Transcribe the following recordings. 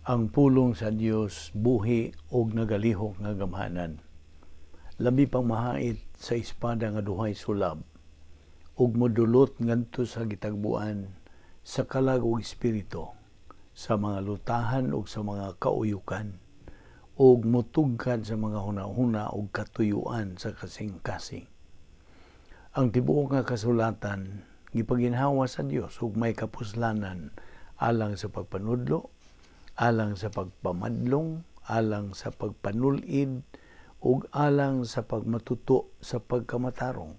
Ang pulong sa Dios buhi ug nagalihok nga gamhanan. Labi pang mahait sa espada nga duhay sulab ug modulot ngadto sa gitagbuan sa kalag ug espiritu, sa mga lutahan ug sa mga kauyukan, ug motugkad sa mga hunahuna ug katuyuan sa kasing-kasing. Ang tibuok nga kasulatan gipaginhawa sa Dios ug may kapuslanan alang sa pagpanudlo, alang sa pagpamadlong, alang sa pagpanulid, ug alang sa pagmatuto sa pagkamatarong,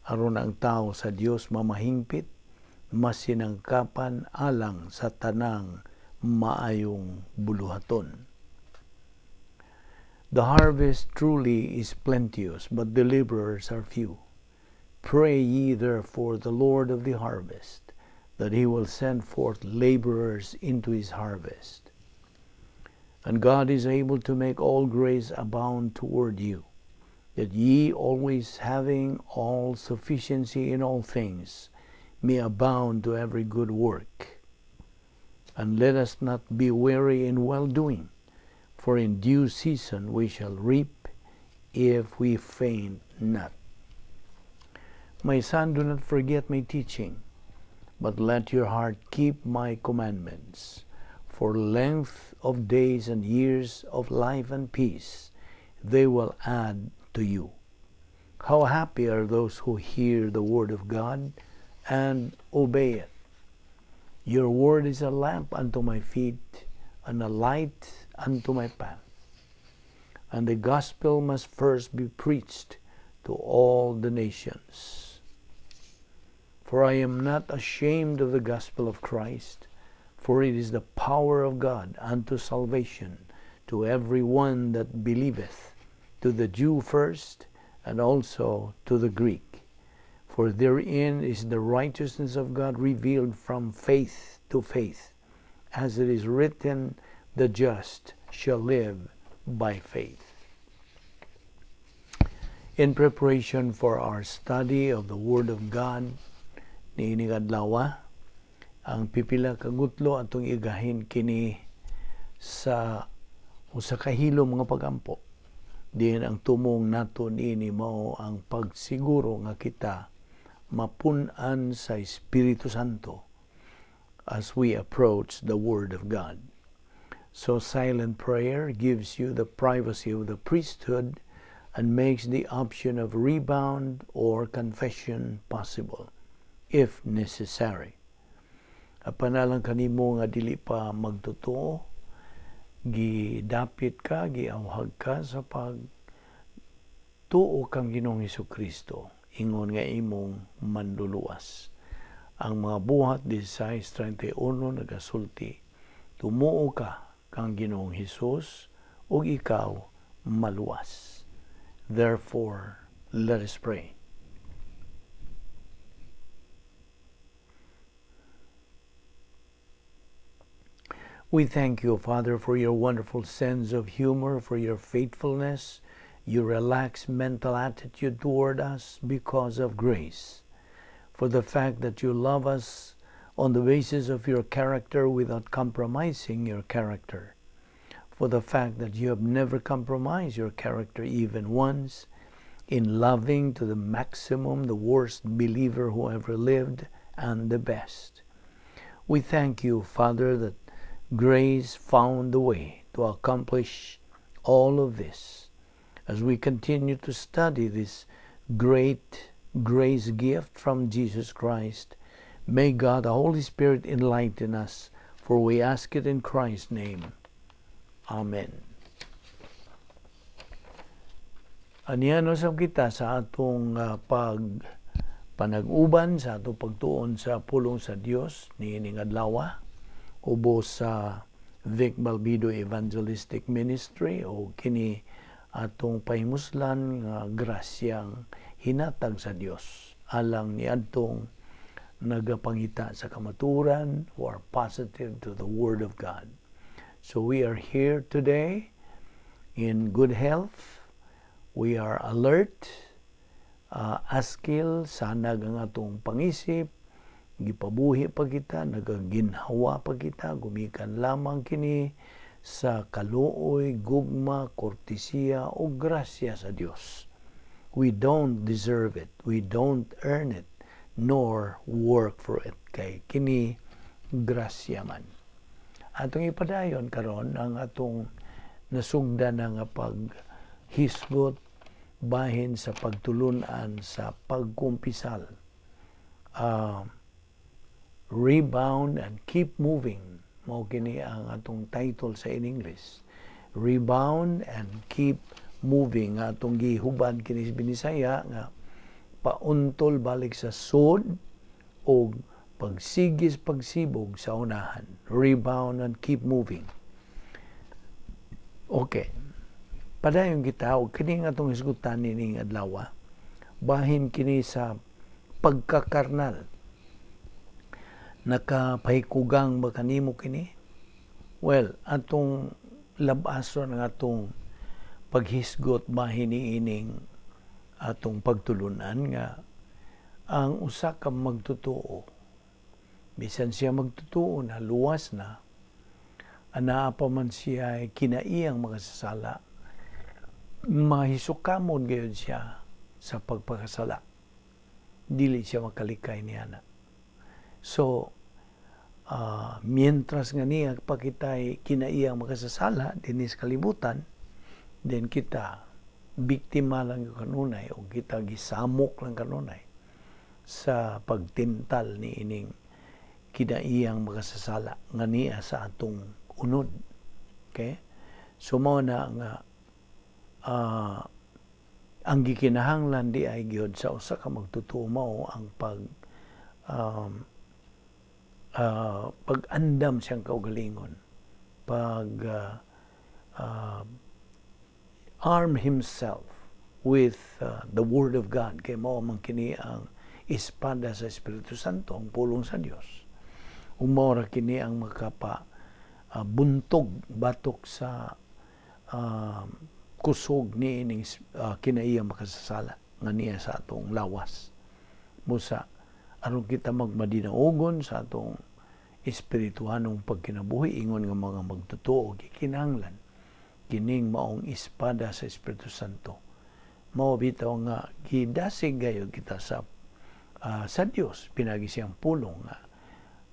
aron ang tao sa Dios mamahingpit, masinangkapan alang sa tanang maayong buluhaton. The harvest truly is plenteous, but the laborers are few. Pray ye therefore the Lord of the harvest, that he will send forth laborers into his harvest. And God is able to make all grace abound toward you, that ye always having all sufficiency in all things, may abound to every good work. And let us not be weary in well-doing, for in due season we shall reap if we faint not. My son, do not forget my teaching, but let your heart keep my commandments. For length of days and years of life and peace, they will add to you. How happy are those who hear the word of God and obey it. Your word is a lamp unto my feet and a light unto my path. And the gospel must first be preached to all the nations. For I am not ashamed of the gospel of Christ, for it is the power of God unto salvation to every one that believeth, to the Jew first, and also to the Greek. For therein is the righteousness of God revealed from faith to faith, as it is written, the just shall live by faith. In preparation for our study of the Word of God, niining adlaw, ang pipila ka gutlo atong igahin kini sa usa ka hilom nga pagampo. Diin ang tumong nato niini mao ang pagsiguro nga kita mapun-an sa Espiritu Santo as we approach the Word of God. So silent prayer gives you the privacy of the priesthood and makes the option of rebound or confession possible, if necessary. Apan alang kanimo nga dili pa magtotoo, gidapit ka, giawhag ka sa pag tuo kang Ginoong Hesukristo, ingon nga imong manluluwas. Ang mga Buhat 16:31 nagasulti, tumuo ka kang Ginoong Hesus ug ikaw maluwas. Therefore, let us pray. We thank you, Father, for your wonderful sense of humor, for your faithfulness, your relaxed mental attitude toward us because of grace, for the fact that you love us on the basis of your character without compromising your character, for the fact that you have never compromised your character even once in loving to the maximum the worst believer who ever lived and the best. We thank you, Father, that grace found the way to accomplish all of this. As we continue to study this great grace gift from Jesus Christ, may God, the Holy Spirit, enlighten us, for we ask it in Christ's name. Amen. Aniano sab kita sa atong pag panag-uban sa atong pagtuon sa pulong sa Dios niining adlaw, ubos sa Vic Balbido Evangelistic Ministry o kini atong pahimuslan nga grasyang hinatag sa Dios alang niadtong nagapangita sa kamatuoran, who are positive to the Word of God. So we are here today in good health. We are alert, askil, sanag ang atong pangisip, gipabuhi pa kita, nagaginhawa pa kita, gumikan lamang kini sa kaluoy, gugma, kortesiya o grasya sa Dios. We don't deserve it. We don't earn it nor work for it, kay kini grasya man. Atong ipadayon karon ang atong nasugdan na nga paghisgot bahin sa pagtulunan sa pagkumpisal. Rebound and keep moving. Mao kini ang atong title sa in English. Rebound and keep moving. Atong gihubad kini sa Binisaya nga pauntol balik sa sud o pagsigis pagsibog sa unahan. Rebound and keep moving. Okay. Padayon kita og kini nga atong hisgutan nining adlaw. Bahin kini sa pagkakarnal. Nakapahikugang ba kanimo kini? Well, atong labason ang atong paghisgot bahin niining atong pagtulunan nga ang usa ka magtotoo, bisan siya magtotoo na luwas na, anaa pa man siya ay kinaiyang makasasala, mahisukamon gayud siya sa pagpakasala. Dili siya makalikay niya na. So, mientras nga niya pa kita'y kinaiyang makasasala dinis kalibutan, then kita biktima lang yung kanunay o kita gisamok lang kanunay sa pagtintal ni ining kinaiyang makasasala nga niya sa atong unod. Okay? So mao na nga ang gikinahanglan di ay gyud sa usa ka magtotoo mao ang pag-andam siyang kaugalingon, pag arm himself with the Word of God, kay mao man kini ang espada sa Espiritu Santo, ang pulong sa Dios. Ug mao ra kini ang makapa buntog batok sa kusog ni ining kinaiyang makasasala nga niya sa atong lawas. Busa aron kita magmadinaugon sa atong espirituhanong pagkinabuhi ingon nga mga magtotoo, gikinahanglan kining maong espada sa Espiritu Santo. Mao bitaw nga gidasig gayud kita sa Dios pinagi siyang pulong nga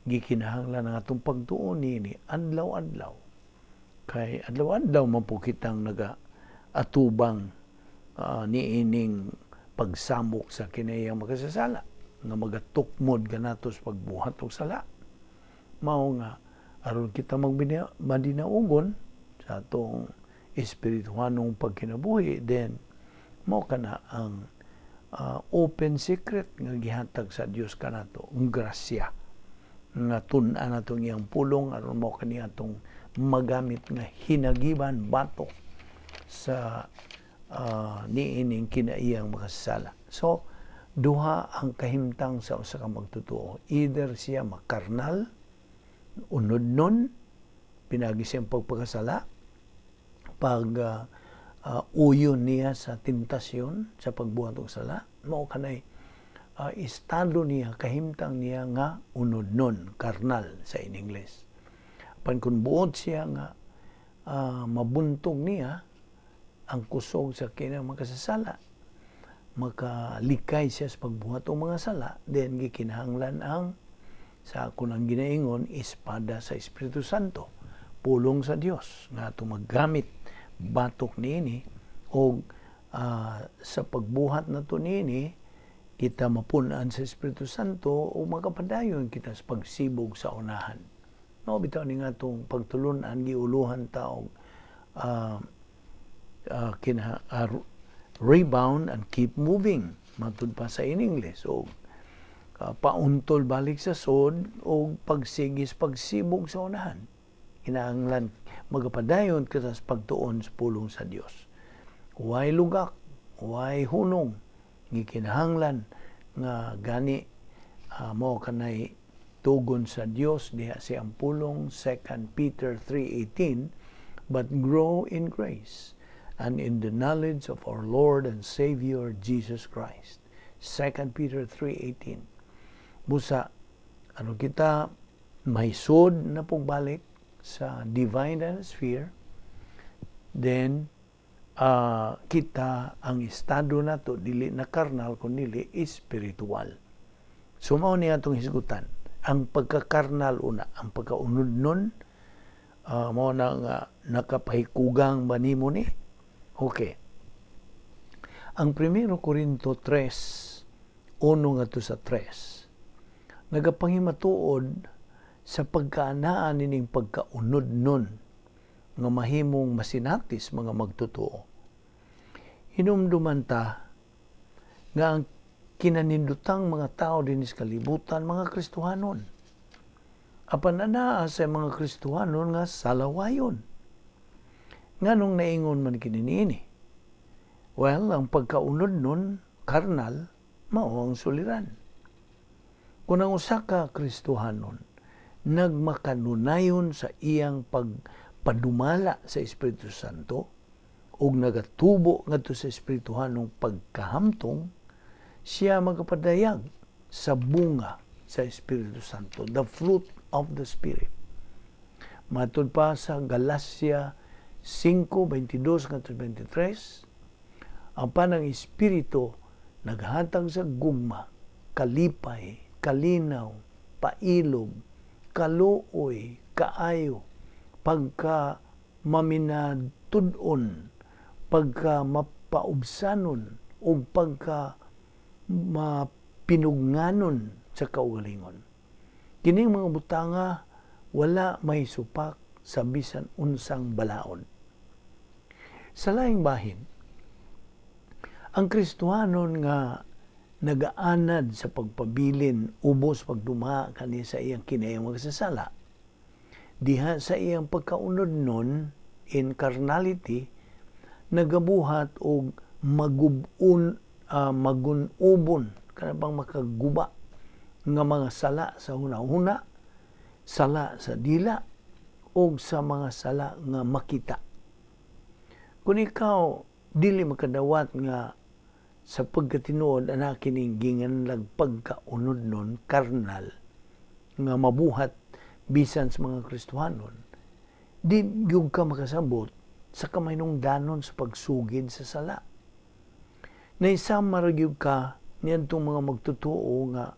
gikinahanglan ang atong pagtuon niini adlaw-adlaw. Kay adlaw-adlaw man po kitang naga atubang niining pagsamok sa kinayang makasasala nga magatukmod kanato sa pagbuhat og sala. Mao nga aron kita madinaugon sa atong espirituhanong pagkinabuhi, then mao kana ang open secret nga gihatag sa Dios kanato, ang grasya nga tun-an natong iyang pulong aron mao kani atong magamit nga hinagiban batok sa niining kinaiyang makasasala. So duha ang kahimtang sa usa ka magtotoo. Either siya makarnal, unod nun, pinagi siyang pagpakasala, pag uyon niya sa tentasyon sa pagbuhat og sala, mao kanay estado niya, kahimtang niya nga unod nun, karnal sa in English. Pan kung buot siya nga mabuntog niya ang kusog sa kinang makasasala, makalikay siya sa pagbuhat og mga sala, then gikinahanglan ang sa ako nang ginaingon espada sa Espiritu Santo, pulong sa Dios nga atong maggamit batok niini og sa pagbuhat nato niini kita mapun-an sa Espiritu Santo o makapadayon kita sa pagsibog sa unahan. No, bitaw ni nga atong pagtulunan giuluhan ta og rebound and keep moving matud pa sa in English, o pauntol balik sa sod o pagsigis pagsibog sa unahan. Kinahanglan magapadayon kita sa pagtuon sa pulong sa Dios. Way lugak, way hunong, gikinahanglan nga gani mao kanay tugon sa Dios diha siyang pulong, 2 Peter 3:18, "But grow in grace and in the knowledge of our Lord and Savior Jesus Christ." 2 Peter 3:18. Busa ano kita mahisod na pong balik sa divine sphere, then kita ang estado nato dili na karnal kundi espiritual. So mao ni atong hisgutan ang pagkakarnal una, ang pagkaunod nun, mao na nga nakapahikugang ba nimo ni? Okay. Ang 1 Korinto 3, 1 ngadto sa 3, nagapangimatuod sa pagkaanaan nining pagkaunod nun nga mahimong masinatis mga magtotoo. Hinumduman ta nga ang kinanindutang mga tao dinhi sa kalibutan mga Kristohanon. Apan anaa sa mga Kristohanon nga salawayon. Nganong naingon man kini niini? Well, ang pagkaunod nun, karnal, mao ang suliran. Kung ang usa ka Kristohanon nagmakanunayon sa iyang pagpadumala sa Espiritu Santo ug nagatubo ngadto sa espirituhanong pagkahamtong, siya magapadayag sa bunga sa Espiritu Santo, the fruit of the Spirit. Matud pa sa Galacia 5:22 ngadto 23, ang panang Espiritu naghatag sa gugma, kalipay, kalinaw, pailob, kaluoy, kaayo, pagka maminatud-on, pagka mapaubsanon, o pagka mapinugnanon sa kaugalingon. Kining mga butanga wala may supak sa bisan unsang balaod. Sa laing bahin, ang Kristohanon nga nagaanad sa pagpabilin ubos pagduma kani sa iyang kinayang magsasala, diha sa iyang pagkaunod nun in carnality, nagabuhat og magubon, magunubon, kanang makaguba nga mga sala sa hunahuna, sala sa dila, og sa mga sala nga makita. Kung ikaw dili makadawat nga sa pagkatinuod ana kining ginganlag pagkaunod nun karnal nga mabuhat bisan sa mga Kristohanon, di gyud ka makasabot sa kamahinungdanon sa pagsugid sa sala. Naisama ra gyud ka niadtong mga magtotoo nga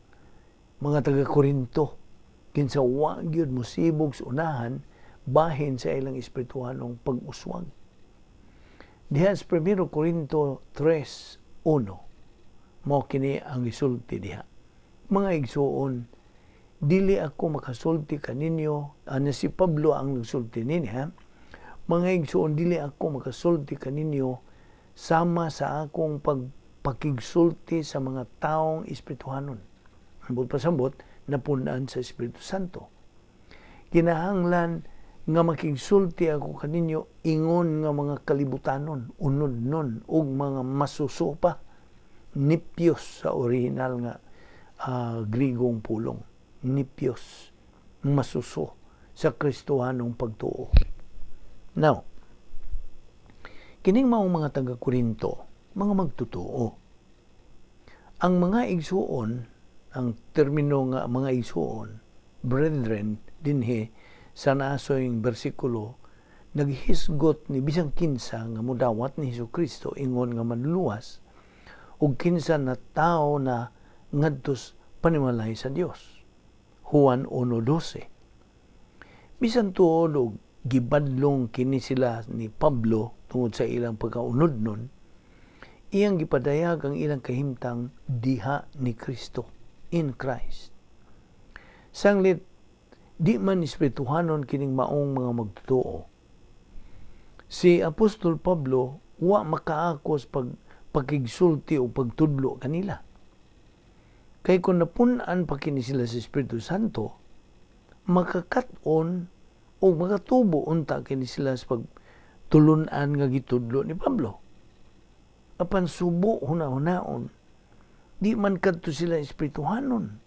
mga taga-Korinto kinsa wa gyud mosibog sa unahan bahin sa ilang espirituhanong pag-uswag. Diha sa 1 Korinto 3:1, mao kini ang gisulti diha. Mga igsuon, dili ako makasulti kaninyo, ana si Pablo ang nagsulti nini, ha? Mga igsuon, dili ako makasulti kaninyo sama sa akong pagpakigsulti sa mga taong espirituhanon. Ambot pasambot, napunan sa Espiritu Santo. Kinahanglan nga makigsulti ako kaninyo ingon nga mga kalibutanon, unod nun, ug mga masusopa, nipyos sa original nga Grigong pulong, nipyos, masuso sa Kristohanong pagtuo. Now, kining maong mga taga-Korinto, mga magtotoo. Ang mga igsuon, ang termino nga mga igsuon, brethren, dinhi sa naasoy bersikulo, naghisgot ni bisang kinsa nga mudawat ni Hesukristo ingon nga manluluwas ug kinsa na tawo na ngadtos panimalay sa Dios. Juan 1:12. Bisan tuod og gibadlong kini sila ni Pablo tungod sa ilang pagkaunod nun, iyang gipadayag ang ilang kahimtang diha ni Kristo, in Christ. Sanglit, di man espirituhanon kining maong mga magtotoo. Si Apostol Pablo wa makaakos pagkigsulti o pagtudlo kanila. Kay kung napun-an pa kini sila sa Espiritu Santo, makakat-on o makatubo unta kini sila sa pagtulunan nga gitudlo ni Pablo. Apan subo huna-hunaon, di man kadto sila espirituhanon.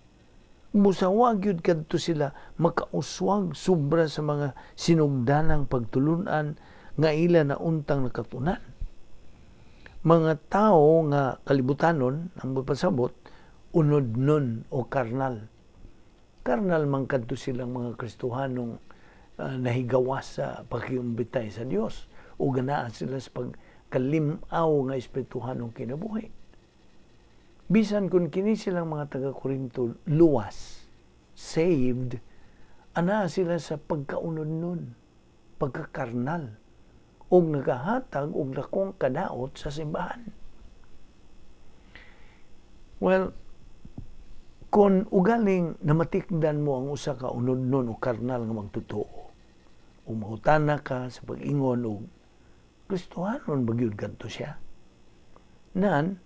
Busa wa gyud kadto sila makauswag sobra sa mga sinugdanang pagtulunan nga ila na untang nakatunan. Mga tao nga kalibutanon, ang pasabot, unod nun o karnal. Karnal man kadto silang mga Kristohanong nahigawas sa pakiumbitay sa Dios o ganaan sila sa pagkalimaw nga espirituhanong kinabuhi. Bisan kung kini silang mga taga-Korinto luwas, saved, ana sila sa pagkaunod nun, pagkakarnal, og nagahatag og dakong kadaot sa simbahan. Well, kung ugaling namatikdan mo ang usa ka unod nun o karnal nga magtotoo, o mahutana ka sa pag-ingon og Kristohanon ba gyud kadto siya? Nan,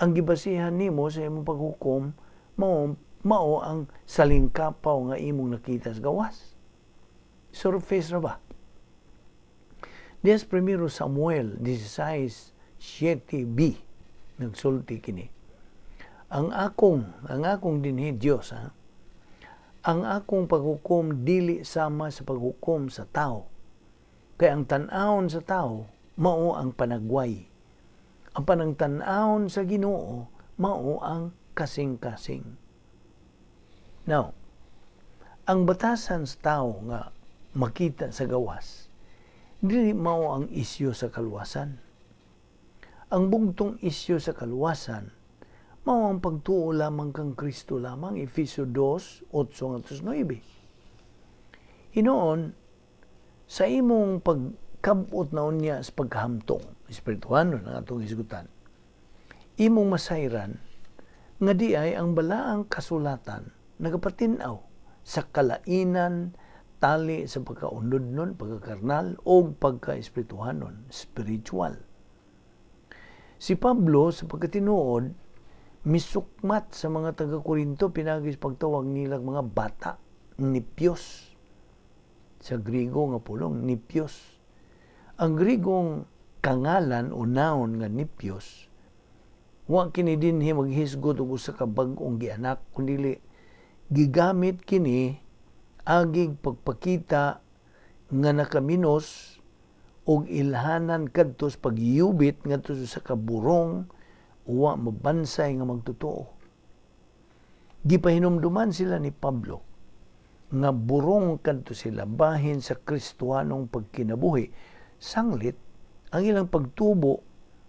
ang gibasihan nimo sa imong paghukom mao ang salingkapaw nga imong nakita sa gawas. Surface ra ba? Dias 1 Samuel 16:7b nagsulti kini. Ang akong dinhi Dios, ha? Ang akong paghukom dili sama sa paghukom sa tao. Kay ang tan-awon sa tao mao ang panagway. Ang panangtan-awon sa Ginoo mao ang kasing-kasing. Now, ang batasan sa tao nga makita sa gawas, dili mao ang isyu sa kaluwasan. Ang bugtong isyu sa kaluwasan mao ang pagtuo lamang kang Kristo lamang, Efeso 2:8-9. Hinoon, sa imong pagkabot na unya sa pagkahamtong, espirituano na atong hisgutan, imong masayran nga di ay ang balaang kasulatan nagapatin-aw sa kalainan tali sa pagkaunod nun, pagkakarnal, o pagka-espirituhanon, spiritual. Si Pablo, sa pagkatinuod, misukmat sa mga taga-Korinto, pinagis pagtawag nilang mga bata, nipyos. Sa Grigo nga pulong, nipyos. Ang Grigong kangalan o noun nga nipyos, wa kini dinhi maghisgot og usa ka bag-ong gianak, kundi gigamit kini agig pagpakita nga nakaminos og ilhanan kadto sa pagyubit ngadto sa kaburong uwa mabansay nga magtotoo. Gipahinumduman sila ni Pablo nga burong kadto sila bahin sa Kristohanong pagkinabuhi. Sanglit ang ilang pagtubo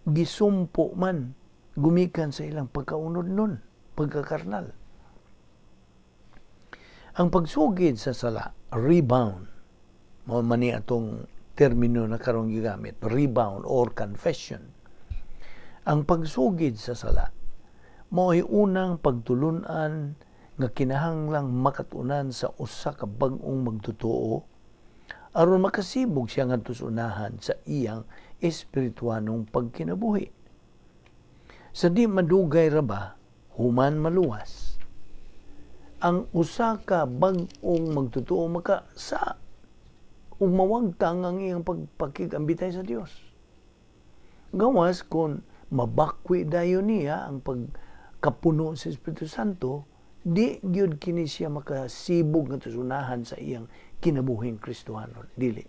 gisumpo man gumikan sa ilang pagkaunod nun, pagkakarnal. Ang pagsugid sa sala, rebound, mao man ni atong termino na karong gigamit, rebound or confession. Ang pagsugid sa sala mao'y unang pagtulun-an nga kinahanglang makatunan sa usa ka bag-ong magtotoo aron makasibog siya ngadto sa unahan sa iyang espirituanong pagkinabuhi. Sa di madugay ra ba, human maluwas, ang usa ka bag-ong magtotoo maka sa ug mawagtang ang iyang pagpakig-ambitay sa Dios. Gawas kung mabakwi dayon niya ang pagkapuno sa Espiritu Santo, di gyud kini siya makasibog nga unahan sa iyang kinabuhing Kristohanon. Dili.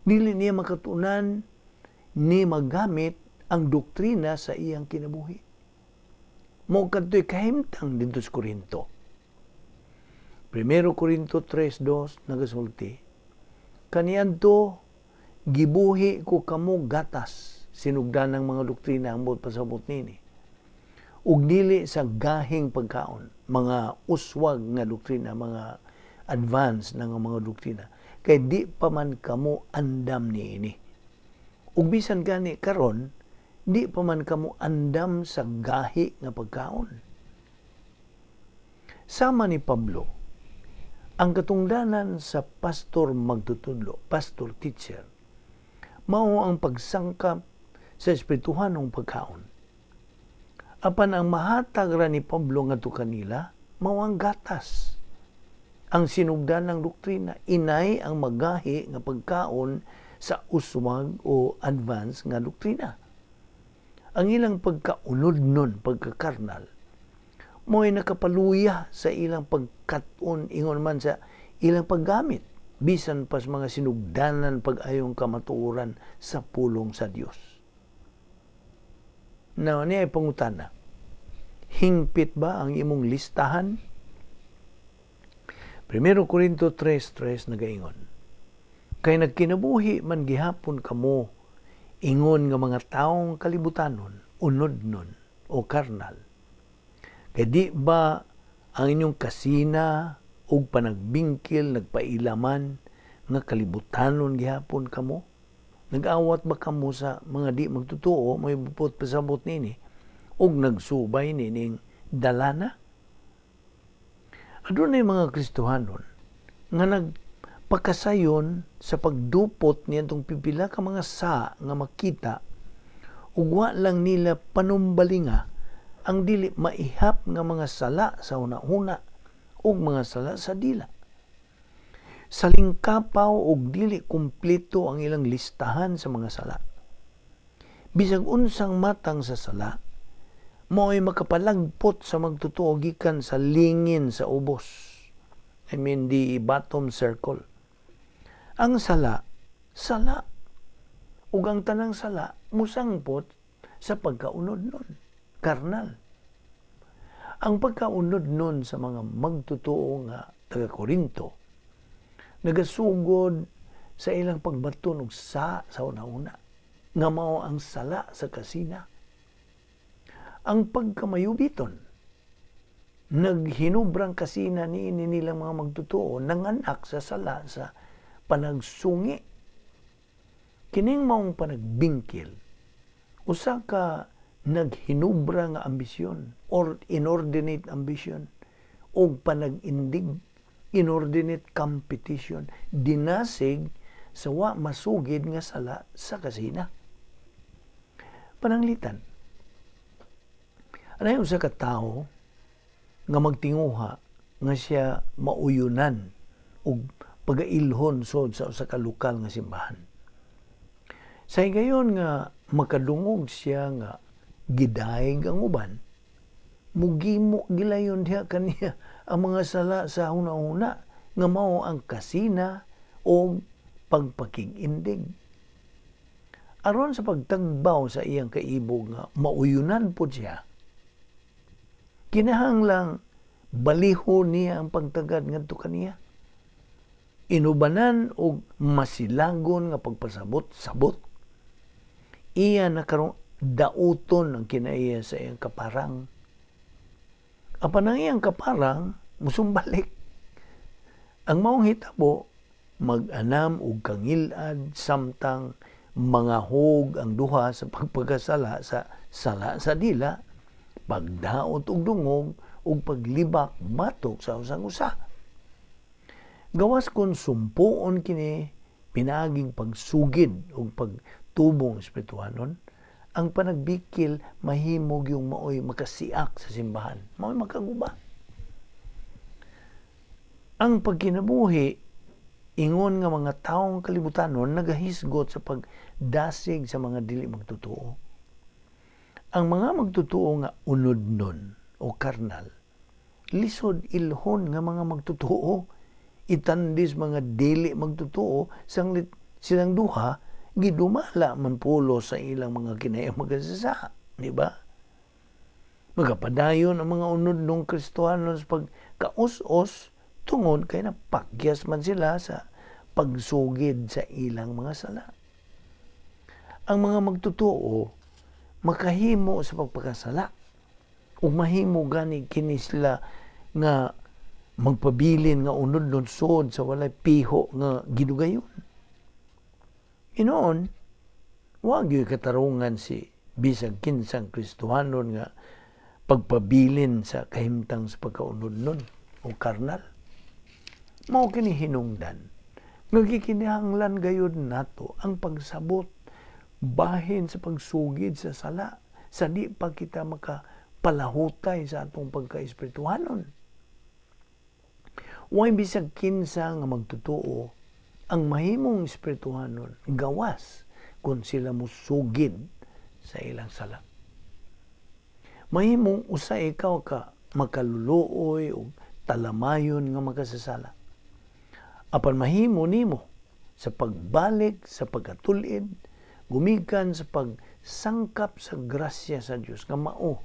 Dili niya makatunan ni magamit ang doktrina sa iyang kinabuhi. Mao kadto'y kahimtang didto sa Korinto. 1 Korinto 3:2 nagasulti, kaniadto gibuhi ko kamo gatas, sinugdan ng mga doktrina ang buot pasabot nini, ug dili sa gahing pagkaon, mga uswag nga doktrina, mga advance na nga mga doktrina, kay di pa man kamo andam niini. Ug bisan gani karon, di pa man kamo andam sa gahi nga pagkaon. Sama ni Pablo, ang katungdanan sa pastor magtutudlo, pastor teacher, mao ang pagsangkap sa espirituhanong pagkaon. Apan ang mahatag ra ni Pablo ngadto kanila, mao ang gatas. Ang sinugdan ng doktrina, inay ang magahi nga pagkaon sa uswag o advance nga doktrina. Ang ilang pagkaunod nun, pagkakarnal, mo'y nakapaluya sa ilang pagkat-on, ingon man sa ilang paggamit, bisan pas mga sinugdanan pag-ayong kamatuoran sa pulong sa Dios. Now, niya ay pangutana, hingpit ba ang imong listahan? 1 Korinto 3:3 nagaingon, Kay nagkinabuhi man gihapon kamo ingon nga mga taong kalibutanon, unodnon o karnal. Kay di ba ang inyong kasina ug panagbingkil nagpailaman nga kalibutanon gihapon kamo? Nag-awat ba kamo sa mga di magtotoo, may bupot pasabot nini, ug nagsubay nining dalana? Adunay mga Kristohanon nga nagpakasayon sa pagdupot niadtong pipila ka mga sa nga makita ug wa lang nila panumbalinga ang dili maihap nga mga sala sa hunahuna ug mga sala sa dila. Salingkapaw og dili kumpleto ang ilang listahan sa mga sala. Bisag unsang matang sa sala, mao'y makapalagpot sa magtotoo gikan sa lingin sa ubos. I mean, the bottom circle. Ang sala, sala. Ug ang tanang sala musangpot sa pagkaunod nun, karnal. Ang pagkaunod nun sa mga magtotoo nga taga Korinto nagasugod sa ilang pagbaton og sa una-una nga mao ang sala sa kasina. Ang pagkamayubiton, naghinubrang kasina niini nilang mga magtotoo, nanganak sa sala sa panagsungi. Kining maong panagbingkil, usa ka naghinubra nga ambisyon or inordinate ambition o panag-indig, inordinate competition, dinasig sa wa masugid nga sala sa kasina. Pananglitan, anay usa ka tawo nga magtinguha nga siya mauyunan og pagailhon sod sa usa ka lokal nga simbahan. Sa higayon nga makadungog siya nga gidayeg ang uban, mugimo gilayon diha kaniya ang mga sala sa huna-huna nga mao ang kasina o pagpakig-indig. Aron sa pagtagbaw sa iyang kaibog nga mauyunan pod siya, kinahanglang baliho niya ang pagtagad ngadto kaniya. Inubanan og masilagon nga pagpasabot-sabot. Iya na karong dauton ang kinaiya sa iyang kaparang. Apan ang iyang kaparang musumbalik. Ang maong hitabo, mag-anam og kangilad samtang mangahog ang duha sa pagpakasala sa sala sa dila, pagdaot og dungog ug paglibak batok sa usang usa. Gawas kon sumpuon kini pinaaging pagsugid ug pagtubong espirituhanon, ang panagbikil mahimog yung maoy makasiak sa simbahan, maoy makaguba. Ang pagkinabuhi ingon nga mga taong kalibutanon nagahisgot sa pagdasig sa mga dili magtotoo. Ang mga magtotoo nga unodnon o karnal, lisod ilhon nga mga magtotoo, itandis mga dili magtotoo sanglit silang duha gidumala man pulo sa ilang mga kinayang magasasa, di ba? Magapadayon ang mga unod nung Kristohano sa pagkaus-os tungod kay napakyas man sila sa pagsugid sa ilang mga sala. Ang mga magtotoo makahimo sa pagpakasala ug mahimo gani kini sila nga magpabilin nga unod nun sod sa walay piho nga gidugayon. Inoon, wa gyud katarungan si bisag kinsang Kristohanon nga pagpabilin sa kahimtang sa pagkaunod nun o karnal. Mao kini hinungdan nga gikinahanglan gayud nato ang pagsabot bahin sa pagsugid sa sala sa di pa kita makapalahutay sa atong pagkaespirituhanon. Way bisag kinsa nga magtotoo ang mahimong espirituhanon gawas kung sila musugid sa ilang sala. Mahimong usa ikaw ka makaluluoy o talamayon nga makasasala. Apan mahimo nimo sa pagbalik sa pagkatulid, gumikan sa pagsangkap sa grasya sa Dios nga mao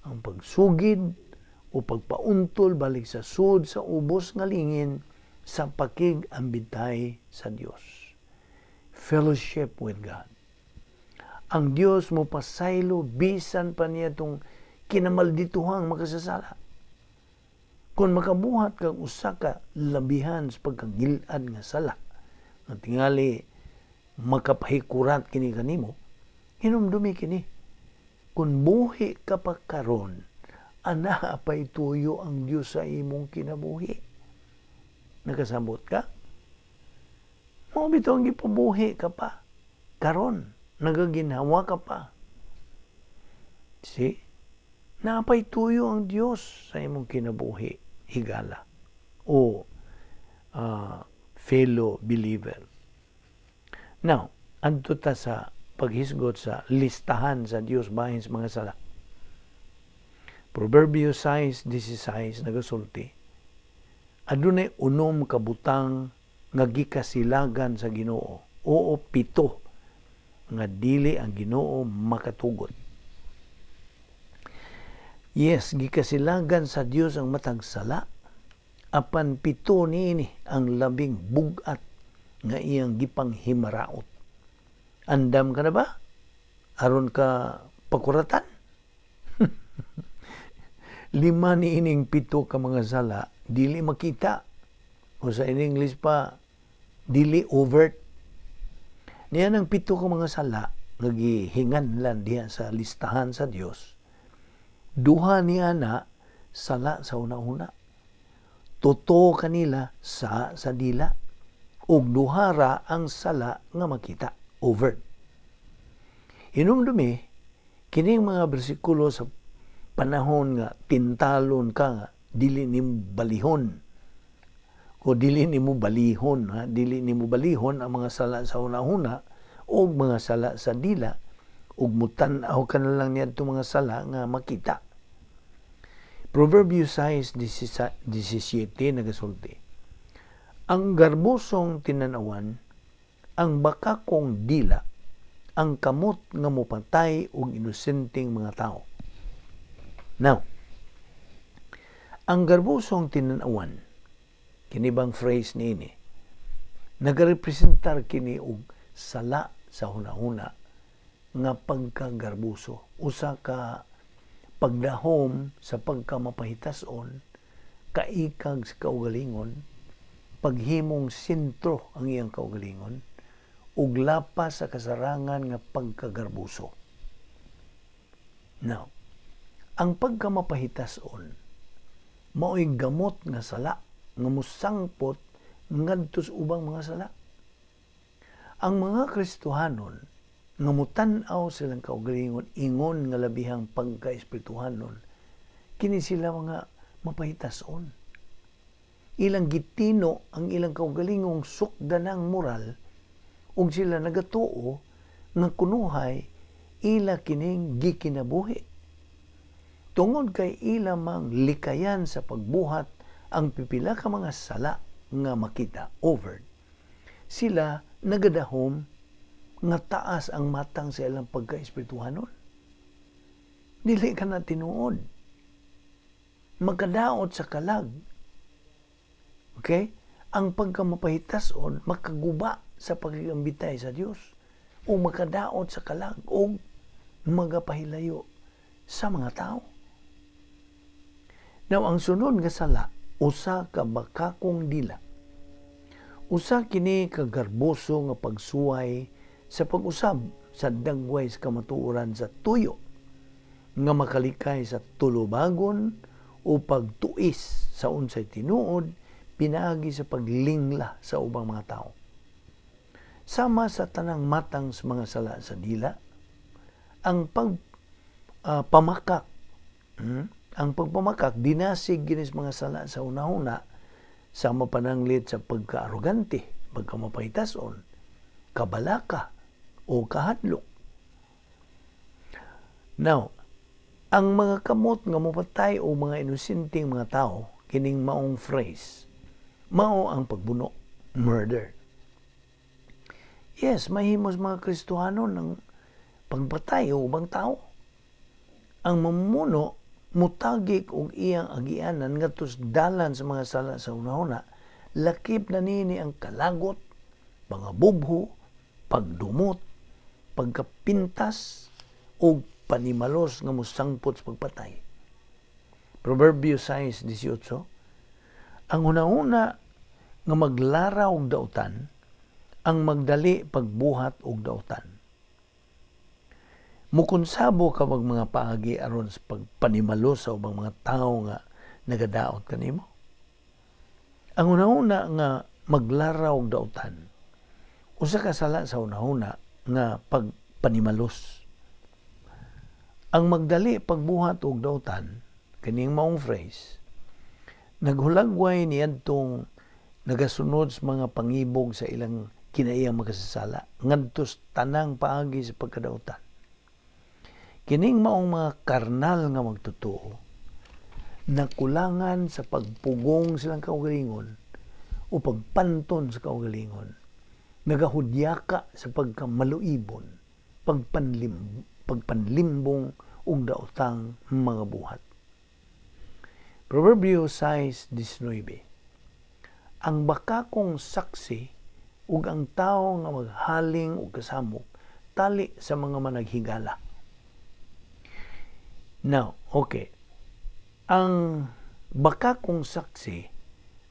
ang pagsugid o pagpauntol balik sa sud sa ubos nga lingin sa pakig-ambitay sa Dios. Fellowship with God. Ang Dios mo pasaylo bisan pa niya itong kinamaldituhang makasasala. Kung makabuhat kag usa ka labihan sa pagkagilad nga sala, nga tingali makapahikurat kini kanimo, hinumdumi kini. Kung buhi ka pa karon, ana pay tuyo ang Dios sa imong kinabuhi. Nakasabot ka? Mao bitaw ang gipabuhi ka pa karon, nagaginhawa ka pa. See? Napay tuyo ang Dios sa imong kinabuhi, higala o fellow believer. Now, adto ta sa paghisgot sa listahan sa Dios bahin sa mga sala. Proverbio 6:16 nagasulti, adunay 6 ka butang nga gikasilagan sa Ginoo, oo 7 nga dili ang Ginoo makatugot. Yes, gikasilagan sa Dios ang matag sala, apan 7 niini ang labing bug-at nga iyang gipanghimaraot. Andam ka na ba? Aron ka pakuratan? 5 niining 7 ka mga sala dili makita, o sa in English pa, dili overt. Niya ang 7 ka mga sala nga gihinganlan diha sa listahan sa Dios. 2 niya na sala sa una-una. Totoo kanila sa dila. Ug 2 ra ang sala nga makita, overt. Hinumdumi kining mga bersikulo sa panahon nga tintalon ka nga dili nimo balihon. O dili nimo balihon, ha? Dili nimo balihon ang mga sala sa una-una o mga sala sa dila, ug mutan-aw ka na lang niadto mga sala nga makita. Proverbio 6:17 nagasulti, ang garbusong tinanawan, ang bakakong dila, ang kamot nga mopatay og inosenteng mga tao. Now, ang garbusong tinanawan, kini bang phrase niini, nagarepresentar kini og sala sa hunahuna nga pagkagarbuso, usa ka pagdahom sa pagkamapahitason, kaikag sa kaugalingon, paghimong sentro ang iyang kaugalingon, ug lapas sa kasarangan nga pagkagarbuso. Now, ang pagkamapahitason mao'y gamot nga sala nga mosangpot ngadto sa ubang mga sala. Ang mga Kristohanon nga mutan-aw silang kaugalingon ingon nga labihang pagkaespirituhanon, kini sila mga mapahitason. Ilang gitino ang ilang kaugalingong sukdanang moral ug sila nagatuo nga kunuhay ila kining gikinabuhi. Tungod kay ila mang likayan sa pagbuhat ang pipila ka mga sala nga makita overt, sila nagadahom nga taas ang matang sa ilang pagkaespirituhanon. Dili ka na tinuod. Magkadaot sa kalag. Okay? Ang pagkamapahitason, makaguba sa pagkagambitay sa Dios, o makadaot sa kalag, o magapahilayo sa mga tao. Now, ang sunod nga sala, usa ka bakakong dila. Usa kini kagarboso nga pagsuway sa pag-usab sa dagway sa kamatuoran sa tuyo, nga makalikay sa tulubagon o pagtuis sa unsay tinuod, pinaagi sa paglingla sa ubang mga tao. Sama sa tanang matang sa mga sala sa dila, ang pagpamakak, ang pagpamakak dinasig kini sa mga sala sa una-una, sama pananglit sa pagkaarogante, pagkamapahitason, kabalaka o kahadlok. Now, ang mga kamot nga mopatay o mga inosenteng mga tao, kining maong phrase, mao ang pagbuno, murder. Yes, mahimos mga Kristohano ng pagpatay o ubang tao. Ang mamumuno mutagik og iyang agianan ngadto sa dalan sa mga sala sa una-una, lakip na nini ang kalagot, mga bubho, pagdumot, pagkapintas ug panimalos nga mosangpot sa pagpatay. Proverbio 6:18. Ang hunahuna nga maglara og dautan, ang magdali pagbuhat og dautan. Mukonsabo ka bag mga paagi aron sa pagpanimalos sa ubang mga tawo nga nagadaot kanimo? Ang hunahuna nga maglara og dautan, usa ka sala sa hunahuna nga pagpanimalos. Ang magdali pagbuhat og dautan, kining maong phrase, naghulagway niadtong nagasunod sa mga pangibog sa ilang kinaiyang makasasala ngadto sa tanang paagi sa pagkadautan. Kining maong mga karnal nga magtotoo nakulangan sa pagpugong silang kaugalingon o pagpanton sa kaugalingon, nagahudyaka sa pagkamaluibon, pagpanlimbong ug daotang mga buhat. Proverbio 6:19. Ang bakakong saksi ug ang tawo nga maghaling og kasamok tali sa mga managhigala. Now, okay. Ang bakakong saksi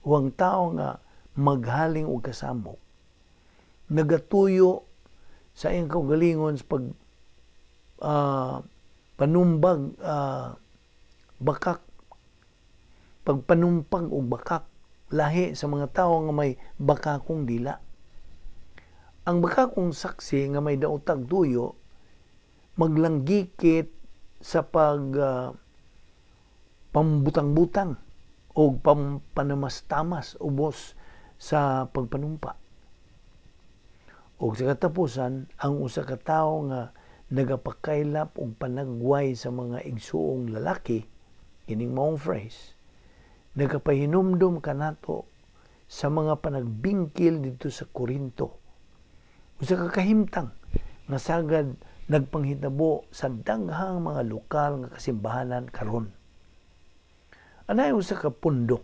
o ang tao nga maghaling og kasamok nagatuyo sa iyang kaugalingon sa pag panumbag bakak, pagpanumpag og bakak lahi sa mga tawo nga may bakakong dila. Ang bakakong saksi nga may daotag tuyo maglanggikit sa pag pambutang-butang o pampanamas-tamas ubos sa pagpanumpa. O sa katapusan, ang usa ka tawo nga nagapakaylap og panagway sa mga igsuong lalaki, kining maong phrase, nagapahinumdom kanato sa mga panagbingkil dito sa Korinto. Usa ka kahimtang nga sagad nagpanghitabo sa daghang mga lokal nga kasimbahanan karon. Anay usa ka pundok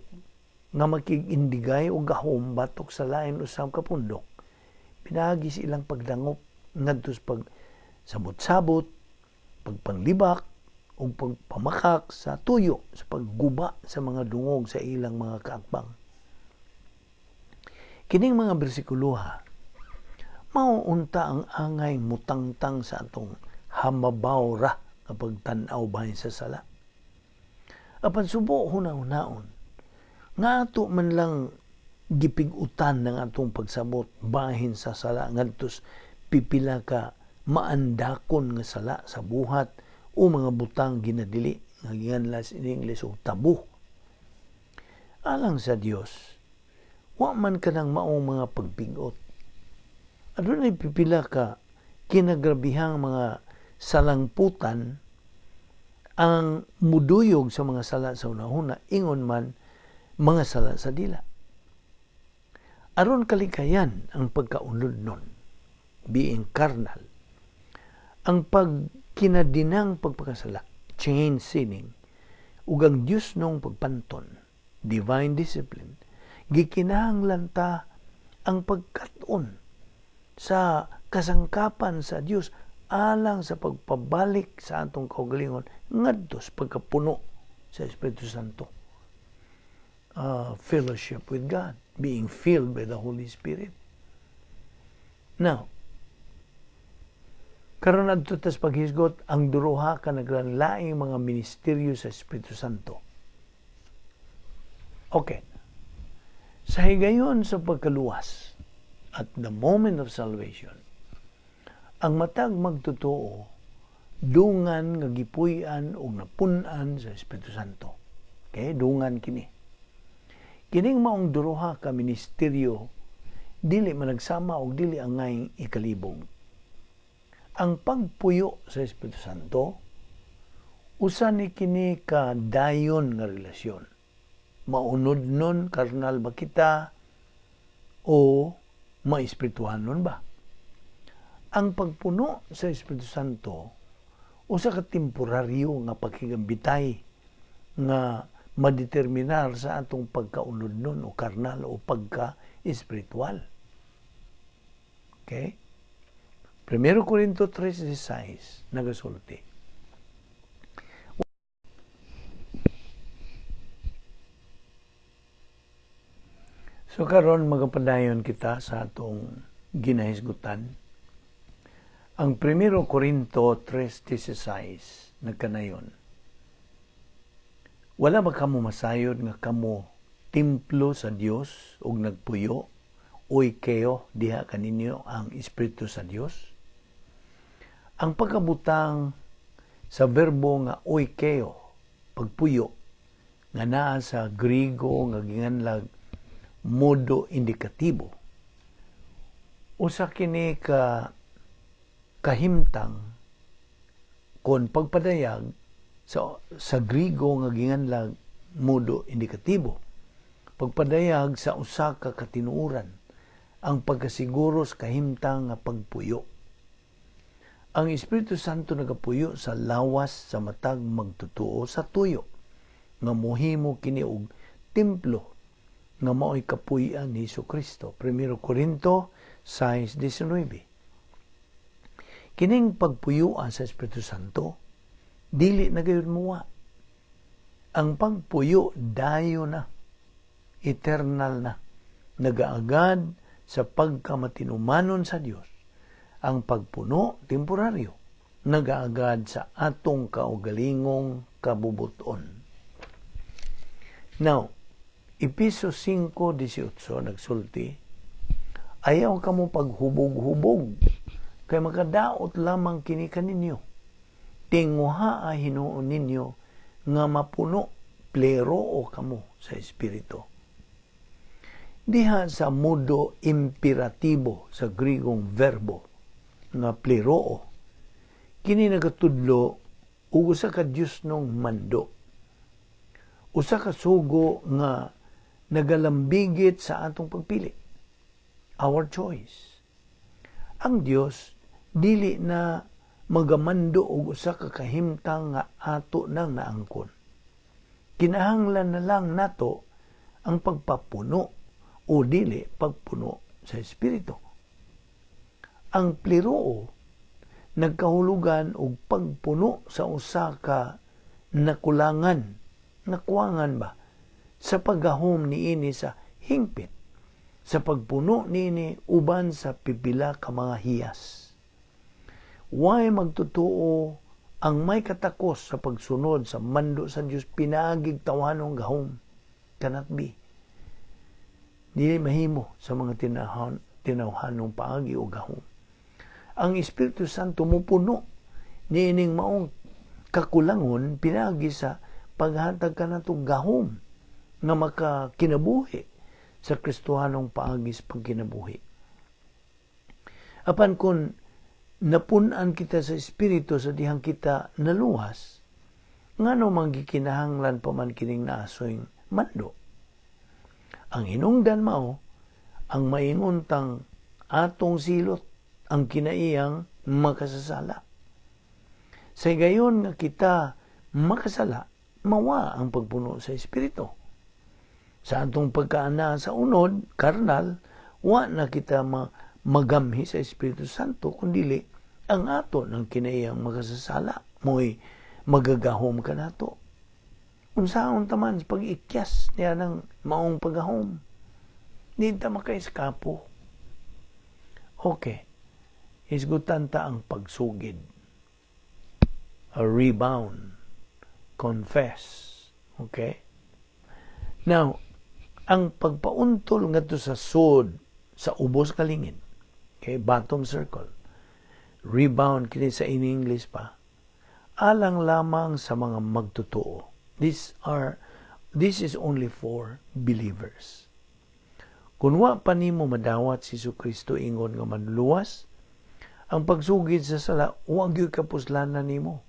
nga makig-indigay og gahom batok sa lain usab ka pundok, pinaagi sa ilang pagdangop ngadto sa pagsabot-sabot, pagpanglibak ug pagpamakak sa tuyo sa pagguba sa mga dungog sa ilang mga kaakbang. Kining mga bersikuloha mao unta ang angay mutangtang sa atong hamabaw ra nga pagtan-aw bahin sa sala. Apan subo huna-hunaon nga ato man lang gipig-utan ng atong pagsabot bahin sa sala ngadto pipila ka maandakon nga sala sa buhat o mga butang ginadili nga gianlas in English og tabu. Alang sa Dios, wa man kanang maong mga pagpigot. Adunay pipila ka kinagrabihang mga salangputan ang muduyog sa mga sala sa unahuna, ingon man mga sala sa dila. Aron kalikayan ang pagkaunod nun, being carnal, ang pagkinadinang pagpakasala, chain sinning, ug ang Dios nung pagpanton, divine discipline, gikinahanglan ta ang pagkat-on sa kasangkapan sa Dios alang sa pagpabalik sa atong kaugalingon ngadto sa pagkapuno sa Espiritu Santo. Fellowship with God, being filled by the Holy Spirit. Now, karon adto tas paghisgot ang duruha ka naglanlaing mga ministeryo sa Espiritu Santo. Okay. Sa higayon sa pagkaluwas, at the moment of salvation, ang matag magtotoo dungan nga gipuy-an og napun-an sa Espiritu Santo. Okay, dungan kini. Kining maong duruha ka ministeryo dili managsama og dili angay ikalibog. Ang pagpuyo sa Espiritu Santo usa ni kini ka dayon nga relasyon. Maunod nun, karnal ba kita o maespirituhanon ba? Ang pagpuno sa Espiritu Santo usa ka temporaryo nga pakigambitay nga madeterminar sa atong pagkaunod nun o karnal o pagka-espiritual. Okay? 1 Corinto 3:16 nagasulti. So karon magapadayon kita sa atong ginahisgutan. Ang 1 Corinto 3:16 nagkanayon. Wala ba kamo masayod nga kamo templo sa Dios ug nagpuyo oikeo diha kaninyo ang Espiritu sa Dios? Ang pagkabutang sa verbo nga oikeo, pagpuyo, nga naa sa Griego nga ginganlag modo indikatibo, usa kini ka kahimtang kon pagpadayag sa Griego nga ginganlag modo indikatibo, pagpadayag sa usa ka katinuoran, ang pagkasiguro sa kahimtang nga pagpuyo. Ang Espiritu Santo nagapuyo sa lawas sa matag magtutuo sa tuyo, nga mohimo kini og templo nga mao'y kapuy-an ni Jesucristo. 1 Corinto 6:19. Kining pagpuyuan sa Espiritu Santo, dili na gayud muwa. Ang pagpuyo dayo na, eternal na, nagaagad sa pagkamatinumanon sa Dios. Ang pagpuno, temporaryo, nagaagad sa atong kaugalingong kabubuton. Now, Epeso 5:18 nagsulti, ayaw kamo paghubog-hubog, kay makadaot lamang kini kaninyo. Tinguhaa hinuon ninyo nga mapuno, pleroo kamo sa Espiritu. Diha sa modo imperatibo sa Grigong verbo nga pleroo, kini nagatudlo og usa ka Dios nong mando, usa ka sugo nga nagalambigit sa atong pagpili, our choice. Ang Dios dili na magamando og usa ka kahimtang nga ato nang naangkon. Kinahanglan na lang nato ang pagpapuno o dili pagpuno sa Espiritu. Ang pleroo nagkahulugan og pagpuno sa usa ka nakulangan, nakuangan ba, sa paggahom niini sa hingpit, sa pagpuno niini uban sa pipila ka mga hiyas. Way magtotoo ang may katakos sa pagsunod sa mando sa Dios pinaagig tawhanong gahom. Cannot be. Dili mahimo sa mga tinawhanong paagi o gahom. Ang Espiritu Santo mupuno niining maong kakulangon pinaagi sa paghatag kanato gahom nga makakinabuhi sa Kristohanong paagi sa pagkinabuhi. Apan kung napun-an kita sa Espiritu sa dihang kita naluwas, ngano man gikinahanglan pa man kining naasoy mando? Ang hinungdan mao ang maingon tang atong silot ang kinaiyang makasasala. Sa gayon nga kita makasala, mawa ang pagpuno sa Espiritu. Sa atong pagkaana sa unod, karnal, wa na kita magamhi sa Espiritu Santo, kundili ang ato ng kinaiyang makasasala, mo'y magagahom ka nato. Unsaon taman sa pag-ikyas niya ng maong paggahom, di ta makaiskapo. Okay, hisgutan ta ang pagsugid. A rebound. Confess. Okay? Now, ang pagpauntol ngadto sa sud sa ubos kalingin, okay, bottom circle, rebound kini sa in English pa, alang lamang sa mga magtotoo. This is only for believers. Kung wa pa nimo madawat si Jesucristo ingon nga manluwas, ang pagsugid sa sala, wa gyud kapuslanan nimo.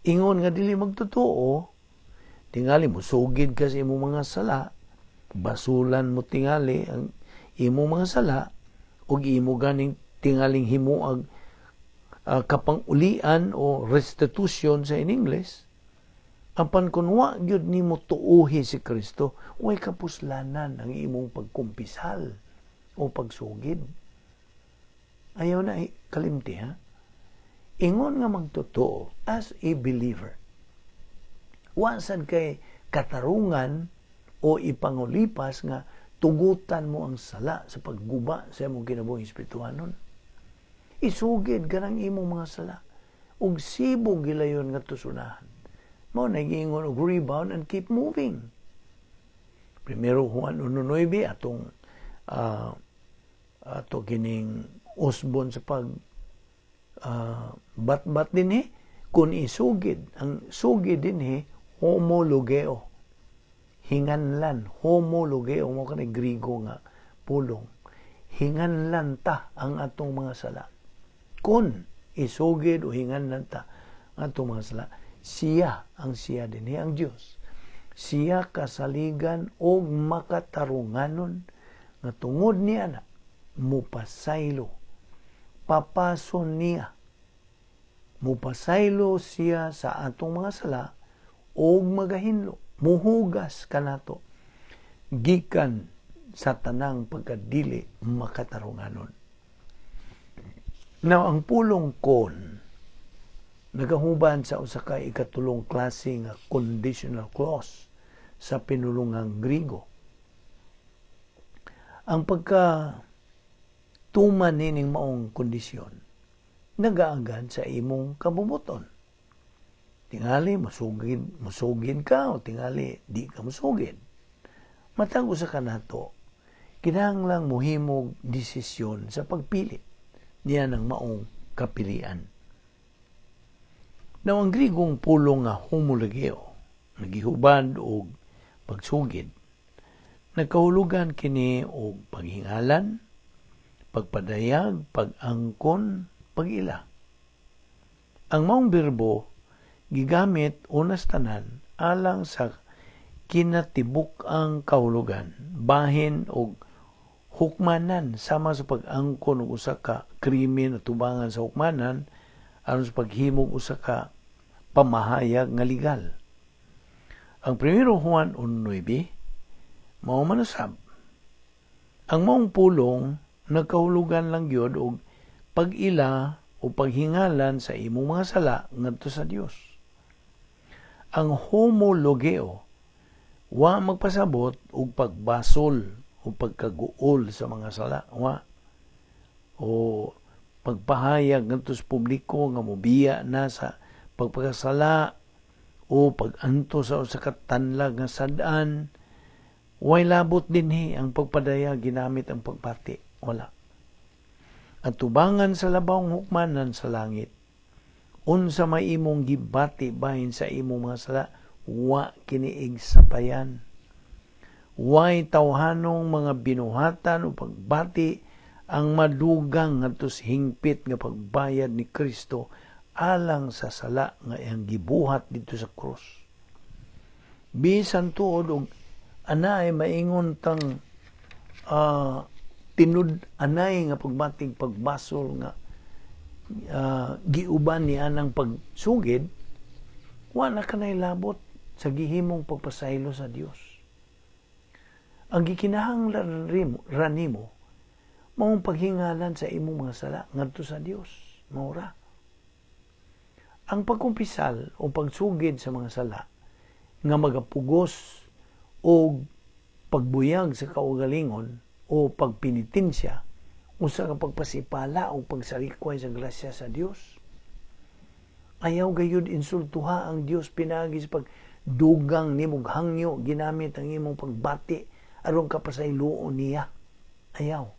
Ingon nga dili magtotoo, tingali mo sugid ka sa imong mga sala, basulan mo tingali ang imong mga sala, ug imo ganing tingaling himuag kapangulian o restitution sa in English. Apan kun wa gyud nimo tuohi si Kristo, way kapuslanan ang imong pagkumpisal o pagsugid. Ayaw na kalimti, ha? Ingon nga magtotoo as a believer, wa sad kay katarungan o ipangulipas nga tugutan mo ang sala sa pagguba sa imong kinabuhing espirituhanon. Isugid kanang imong mga sala ug sibog gilayon nga tusunahan. Mao na giingon og rebound and keep moving. Primero Juan 1:9, atong ato kining usbon sa pag bat-bat dinhi, kung isugid, ang sugid dinhi homologeo, hinganlan. Homologeo mo kani Grigo nga pulong, hinganlan ta ang atong mga sala. Kung isugid o hinganlan ta ang atong mga sala, siya, ang siya dinhi ang Dios, siya kasaligan og makatarunganon nga tungod niya na mupasaylo, papason niya, mupasaylo siya sa atong mga sala og magahinlo, muhugas kanato gikan sa tanang pagkadili makatarunganon. Now, ang pulong "kon" nagahuban sa usa ka ikatulong klase nga conditional clause sa pinulungang Grigo. Ang pagka tuman nining maong kondisyon nagaagad sa imong kabubuton. Tingali musugid, musugid ka o tingali di ka musugid. Matag usa ka nato kinahanglang mohimog desisyon sa pagpili niya ng maong kapilian. Now, ang Grigong pulong nga homologeo, nagihubad og pagsugid, nagkahulugan kini og paghingalan, pagpadayag, pag-angkon, pag-ila. Ang maong berbo gigamit unas tanan alang sa kinatibuk-ang kahulugan, bahin og hukmanan, sama sa pag-angkon og usa ka krimen atubangan sa hukmanan aron sa paghimog usa ka pamahayag nga legal. Ang Primero Juan 1:9 mao man usab. Ang maong pulong nagkahulugan lang gyud og pag-ila o paghingalan sa imong mga sala ngadto sa Dios. Ang homologeo wa magpasabot og pagbasol o pagkaguol sa mga sala, wa, o pagpahayag ngadto sa publiko nga mobiya na sa pagpakasala o pag-anto sa usa ka tanlag nga sad-an. Way labot dinhi ang pagpadayag ginamit ang pagbati, wala. At tubangan sa labawng hukmanan sa langit, unsa may imong gibati bahin sa imong mga sala, wa kini igsapayan. Way tawhanong mga binuhatan o pagbati ang madugang ngadto sa hingpit nga pagbayad ni Kristo alang sa sala nga iyang gibuhat dito sa krus. Bisan tuod og anay maingon tang tinud anay nga pagbatig pagbasol nga giuban ni anang pagsugid, wa na kanay labot sa gihimong pagpasaylo sa Dios. Ang gikinahanglan ra nimo maong paghingalan sa imong mga sala ngadto sa Dios, mao ra. Ang pagkumpisal o pagsugid sa mga sala nga magapugos og pagbuyag sa kaugalingon o pagpinitensya, usa ka pagpasipala o pagsalikway sa grasya sa Dios. Ayaw gayud insultuha ang Dios pinaagi sa pagdugang nimog hangyo ginamit ang imong pagbati aron kapasayloon niya. Ayaw.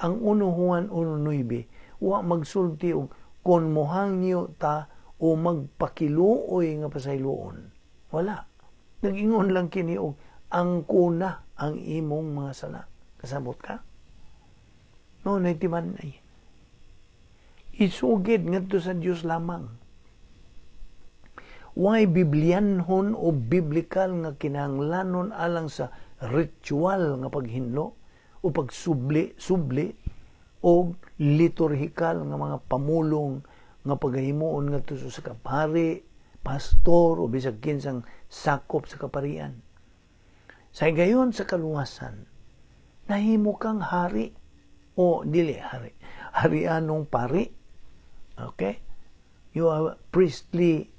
Ang 1 Juan 1:9 wa magsulti og kon mohangyo ta o magpakiluoy nga pasayloon. Wala. Nag-ingon lang kini og angkona ang imong mga sala. Kasabot ka? No, naitiman ay. Isugid ngadto sa Dios lamang. Way biblianhon o biblical nga kinahanglanon alang sa ritual nga paghinlo o pagsubli, subli o liturhikal nga mga pamulong nga paghimuon ngadto sa kapari, pastor o bisag kinsang sakop sa kaparian. Sa higayon sa kaluwasan, nahimo kang hari o dili hari. Harianong pari. Okay? You are priestly,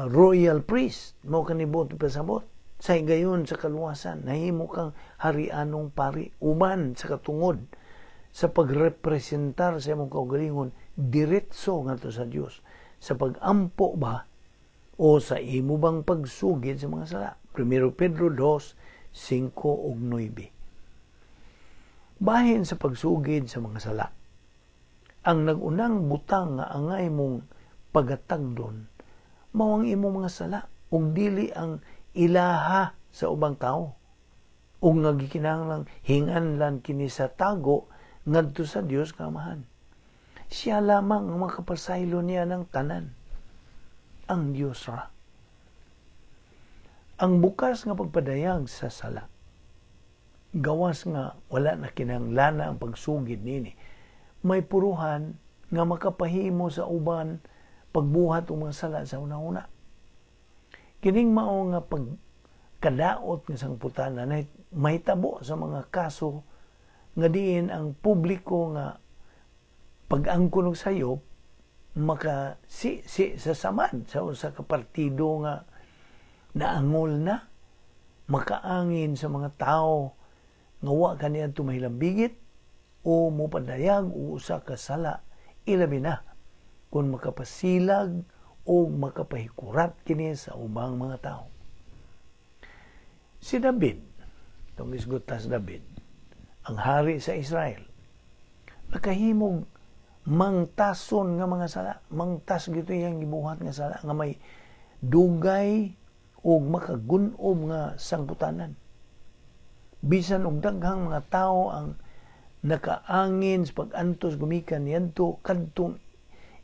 royal priest. Mao kani buot ipasabot. Sa higayon sa kaluwasan, nahimo kang harianong pari uban sa katungod sa pagrepresentar sa imong kaugalingon diretso ngadto sa Dios sa pag-ampo ba o sa imo bang pagsugid sa mga sala. 1 Pedro 2, 5 ug 9. Bahin sa pagsugid sa mga sala, ang nag-unang butang nga angay mong pagatagdon mao ang imong mga sala ug dili ang ilaha sa ubang tao ug nga gikinahanglang hinganlan kini sa tago ngadto sa Dios nga Amahan. Siya lamang ang makapasaylo niya ng tanan. Ang Dios ra. Ang bukas nga pagpadayag sa sala, gawas nga wala na kinahanglan ang pagsugid nini, may puruhan nga makapahimo sa uban pagbuhat og mga sala sa una-una. Kining mao nga pagkadaot nga sangputana na mahitabo sa mga kaso nga diin ang publiko nga pag-angkon og sayop maka si, si sa samad sa usa ka partido nga naangol na, makaangin sa mga tao nga wa kaniadto mahilambigit o mopadayag og usa ka sala, ilabi na kung makapasilag o makapahikurat kini sa ubang mga tao. Si David, itong isgutas David, ang hari sa Israel, nakahimog mangtason nga mga sala, mangtas gito iyang gibuhat nga sala nga may dugay og makagun-ob nga sangputanan. Bisan og daghang mga tao ang nakaangin sa pag-antos gumikan niadto, kadtong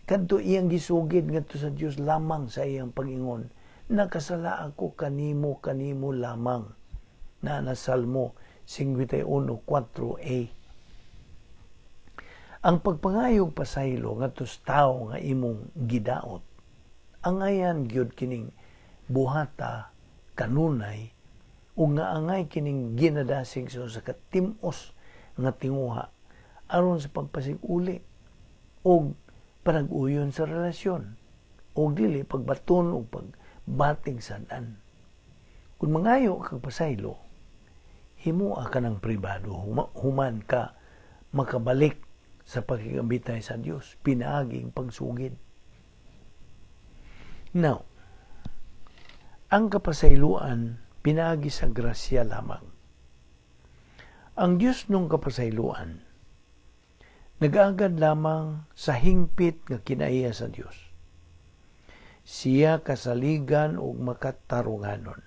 kadto iyang gisugid ngadto sa Dios lamang sa iyang pag-ingon, "Nakasala ako kanimo, kanimo lamang," na na Salmo 51:4a. Ang pagpangayog pasaylo ngadto sa tawo nga imong gidaot, angayan gyud kining buhata kanunay ug nga angay kining ginadasig sa usa ka tim-os nga tinguha aron sa pagpasig-uli og panag-uyon sa relasyon ug dili pagbaton og pagbating sad-an. Kung mangayo kag pasaylo, himoa ka ng pribado human ka makabalik sa pakigambitay sa Dios pinaaging pagsugid. Now, ang kapasayloan pinaagi sa grasya lamang. Ang Dios nung kapasayloan nag-agad lamang sa hingpit nga kinaiya sa Dios. Siya kasaligan ug makatarunganon.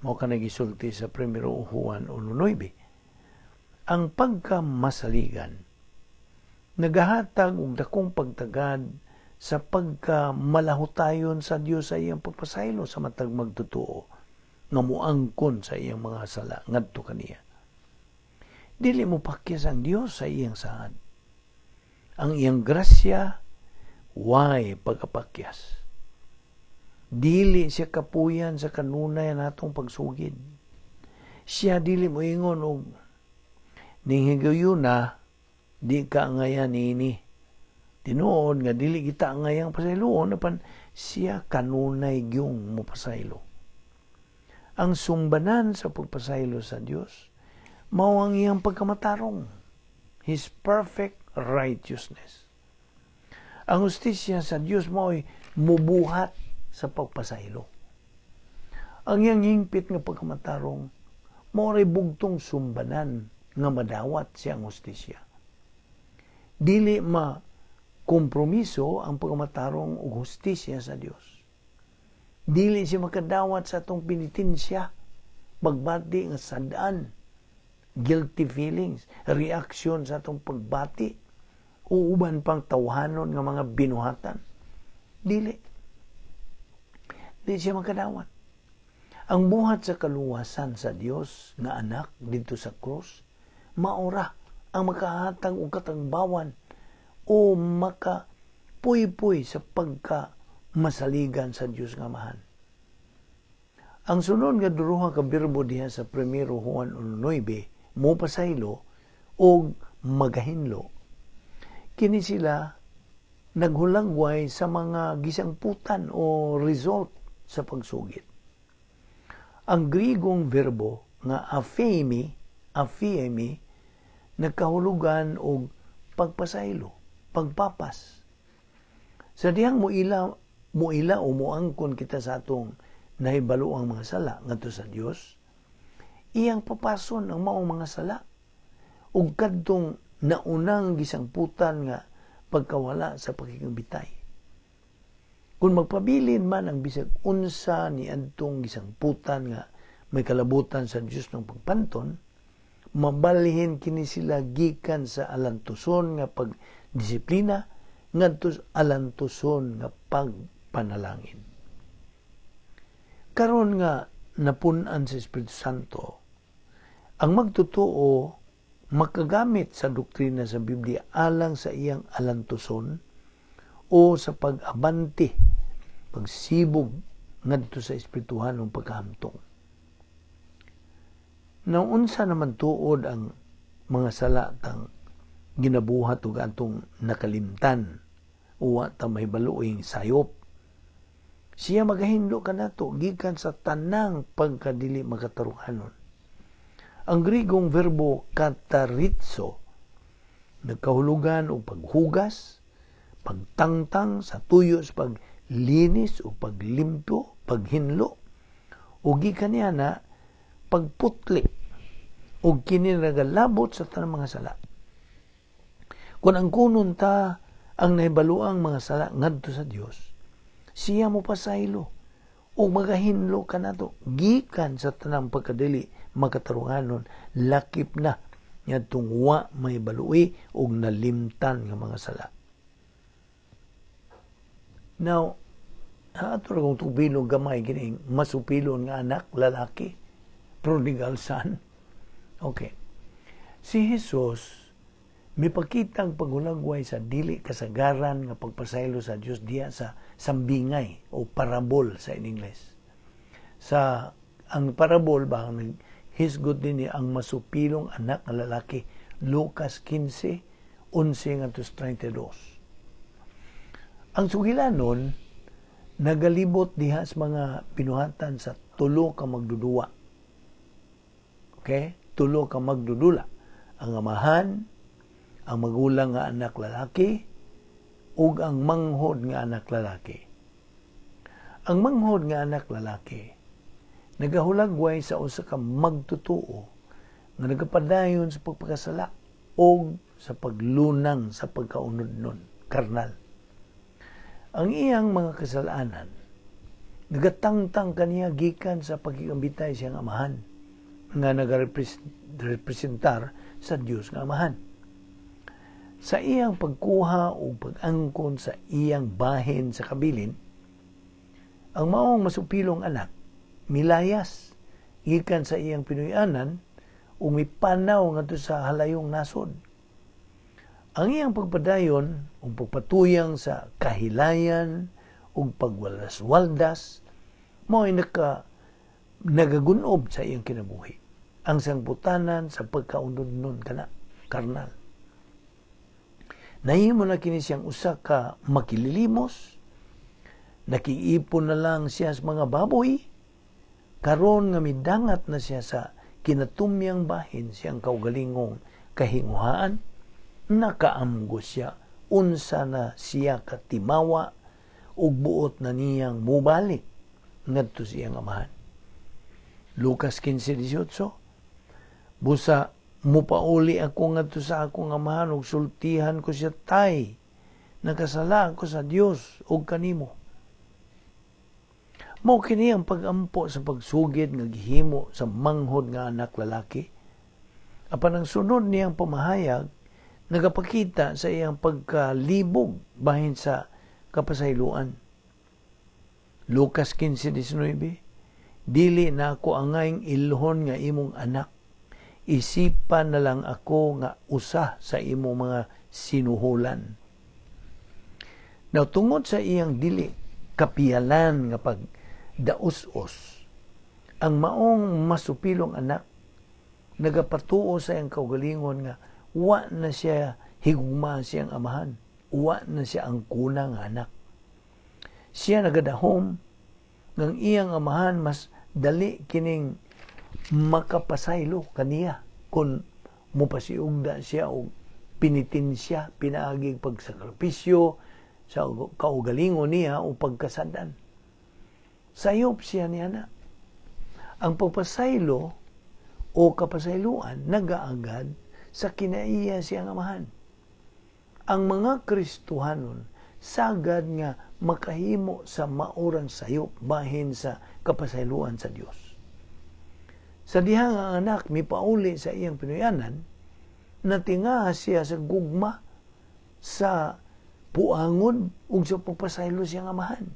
Mao ka nagisulti sa 1 Juan 1:9. Ang pagkamasaligan nagahatag og dakong pagtagad sa pagkamalahutayon sa Dios sa iyang pagpasaylo sa matag magtotoo nga muangkon sa iyang mga sala ngadto kaniya. Dili mo pakyas ang Dios sa iyang saad. Ang iyang grasya way pagkapakyas. Dili siya kapuyan sa kanunay natong pagsugid. Siya dili mo ingon og ning higayuna di ka angayan nini. Tinuod nga dili kita angayang pasayloon, apan siya kanunay gyung mopasaylo. Ang sumbanan sa pagpasaylo sa Dios mao ang iyang pagkamatarong, His perfect righteousness. Ang hustisya sa Dios mao'y mubuhat sa pagpasaylo. Ang iyang hingpit nga pagkamatarong mao ray bugtong sumbanan nga madawat siyang hustisya. Dili ma kompromiso ang pagkamatarong ug hustisya sa Dios. Dili siya makadawat sa atong penitensya, pagbati nga sad-an, guilty feelings, reaksyon sa atong pagbati, o uban pang tawhanon nga mga binuhatan. Dili. Di siya makadawat. Ang buhat sa kaluwasan sa Dios nga anak didto sa krus, maora ang makahatag og katangbawan o makapuypuy sa pagka masaligan sa Dios nga Amahan. Ang sunod nga duruha ka birbo diha sa 1 Juan 1:9, mo pasaylo og magahinlo. Kini sila naghulagway sa mga gisangputan o result sa pagsugid. Ang Grigong verbo nga aphiemi, aphiemi, nagkahulugan og pagpasaylo, pagpapas. Sa dihang muila o muangkon kita sa atong nahibalo ang mga sala ngadto sa Dios, iyang papason ang maong mga sala ug kadtong naunang gisangputan nga pagkawala sa pakigambitay. Kung magpabilin man ang bisag unsa ni adtong gisangputan nga may kalabutan sa Dios ng pagpanton, mabalhin kini sila gikan sa alantuson nga pagdisiplina ngadto sa alantuson nga pagpanalangin. Karon nga napun-an sa Espiritu Santo, ang magtotoo makagamit sa doktrina sa Biblia alang sa iyang alantuson o sa pag-abante, pagsibog ngadto sa espirituhanong pagkahamtong. Naunsa naman tuod ang mga sala tang ginabuhat ug atong nakalimtan uwa ta mahibaluing sayop? Siya magahinlo kanato gikan sa tanang pagkadili makatarunganon. Ang Grigong verbo kataritso nagkahulugan og paghugas, pagtangtang sa tuyo sa paglinis o paglimpyo, paghinlo, o gikan niya na pagputli, o kini nagalabot sa tanang mga sala. Kung ang kunon ta ang nahibaluang mga sala ngadto sa Dios, siya mo pasaylo o magahinlo kanato gikan sa tanang pagkadili makatarunganon, lakip na ngadtong wa may balui og nalimtan nga mga sala. Now, ato ra kong tupilong gamay kining masupilon nga anak lalaki, prodigal son. Okay. Si Jesus mipakitang paghulagway sa dili kasagaran nga pagpasaylo sa Dios diya sa sambingay o parabol sa in English. Sa ang parabol ba ang naghisgot din ni ang masupilong anak nga lalaki, Lucas 15:11 ngadto 32. Ang sugilanon nagalibot diha sa mga binuhatan sa tulo ka magdudua. Okay? Tulo ka magdudula. Ang amahan, ang magulang nga anak lalaki, ug ang manghod nga anak lalaki. Ang manghod nga anak lalaki nagahulagway sa usa ka magtotoo nga nagapadayon sa pagpakasala og sa paglunang sa pagkaunod-nun, karnal. Ang iyang mga kasalanan nagatangtang kaniya gikan sa pagkikambitay siyang amahan nga nagarepresentar sa Dios nga amahan. Sa iyang pagkuha o pag-angkon sa iyang bahin sa kabilin, ang maong masupilong anak milayas gikan sa iyang pinuy-anan o mipanaw ngadto sa halayong nasod. Ang iyang pagpadayon o pagpatuyang sa kahilayan o pagwalas-waldas mao'y nagagunob sa iyang kinabuhi. Ang sangputanan sa pagkaunod-nun kana, karnal. Nahimo na kini siyang usa ka makililimos, nakiipon na lang siya sa mga baboy, karon nga midangat na siya sa kinatumyang bahin siyang kaugalingong kahinguhaan, nakaamgo siya unsa na siya katimawa ug buot na niyang mubalik ngadto sa iyang amahan. Lucas 15:18, busa mupauli ako ngadto sa akong amahan ug sultihan ko siya, tay, nakasala ako sa Dios ug kanimo. Mao kini ang pag-ampo sa pagsugid nga gihimo sa manghod nga anak lalaki. Apan ang sunod niyang pamahayag nagapakita sa iyang pagkalibog bahin sa kapasayloan. Lucas 15:19, dili na ako angayng ilhon nga imong anak, isipan na lang ako nga usa sa imong mga sinuhulan. Now, tungod sa iyang dili kapiyalan nga pagdaos-os, ang maong masupilong anak nagapatuo sa iyang kaugalingon nga Wa na siya higugma siyang amahan. Wa na siya ang kunang anak. Siya nagadahom ngang iyang amahan mas dali kining makapasaylo kaniya kung mopasiugda siya og penitensya pinaagig pagsakripisyo sa kaugalingon niya o pagkasadan. Sayop siya niya na. Ang pagpasaylo o kapasayloan nagaagad sa kinaiya siyang amahan. Ang mga Kristohanon sagad nga makahimo sa maurang sayop bahin sa kapasayloan sa Dios. Sa dihang ang anak mipauli sa iyang pinuyanan, natingaha siya sa gugma, sa puangon ug sa pagpasaylo siyang amahan.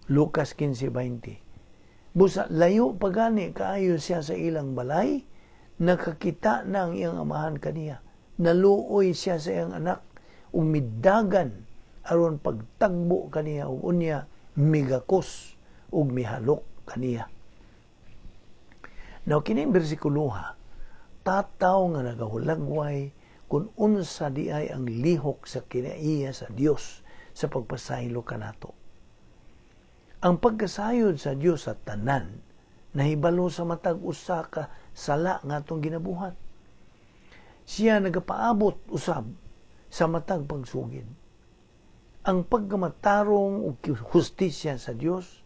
Lucas 15:20. Busa layo pa gani kaayo siya sa ilang balay, nakakita na ang iyang amahan kaniya. Naluoy siya sa iyang anak ug midagan aron pagtagbo kaniya ug unya migakos ug mihalok kaniya. Now, kining bersikuloha, tataw nga nagahulagway kung unsa di ay ang lihok sa kinaiya sa Dios sa pagpasaylo kanato. Ang pagkasayod sa Dios sa tanan nahibalo sa matag usa ka sala nga atong ginabuhat. Siya nagapaabot usab sa matag pagsugid. Ang pagkamatarong ug hustisya sa Dios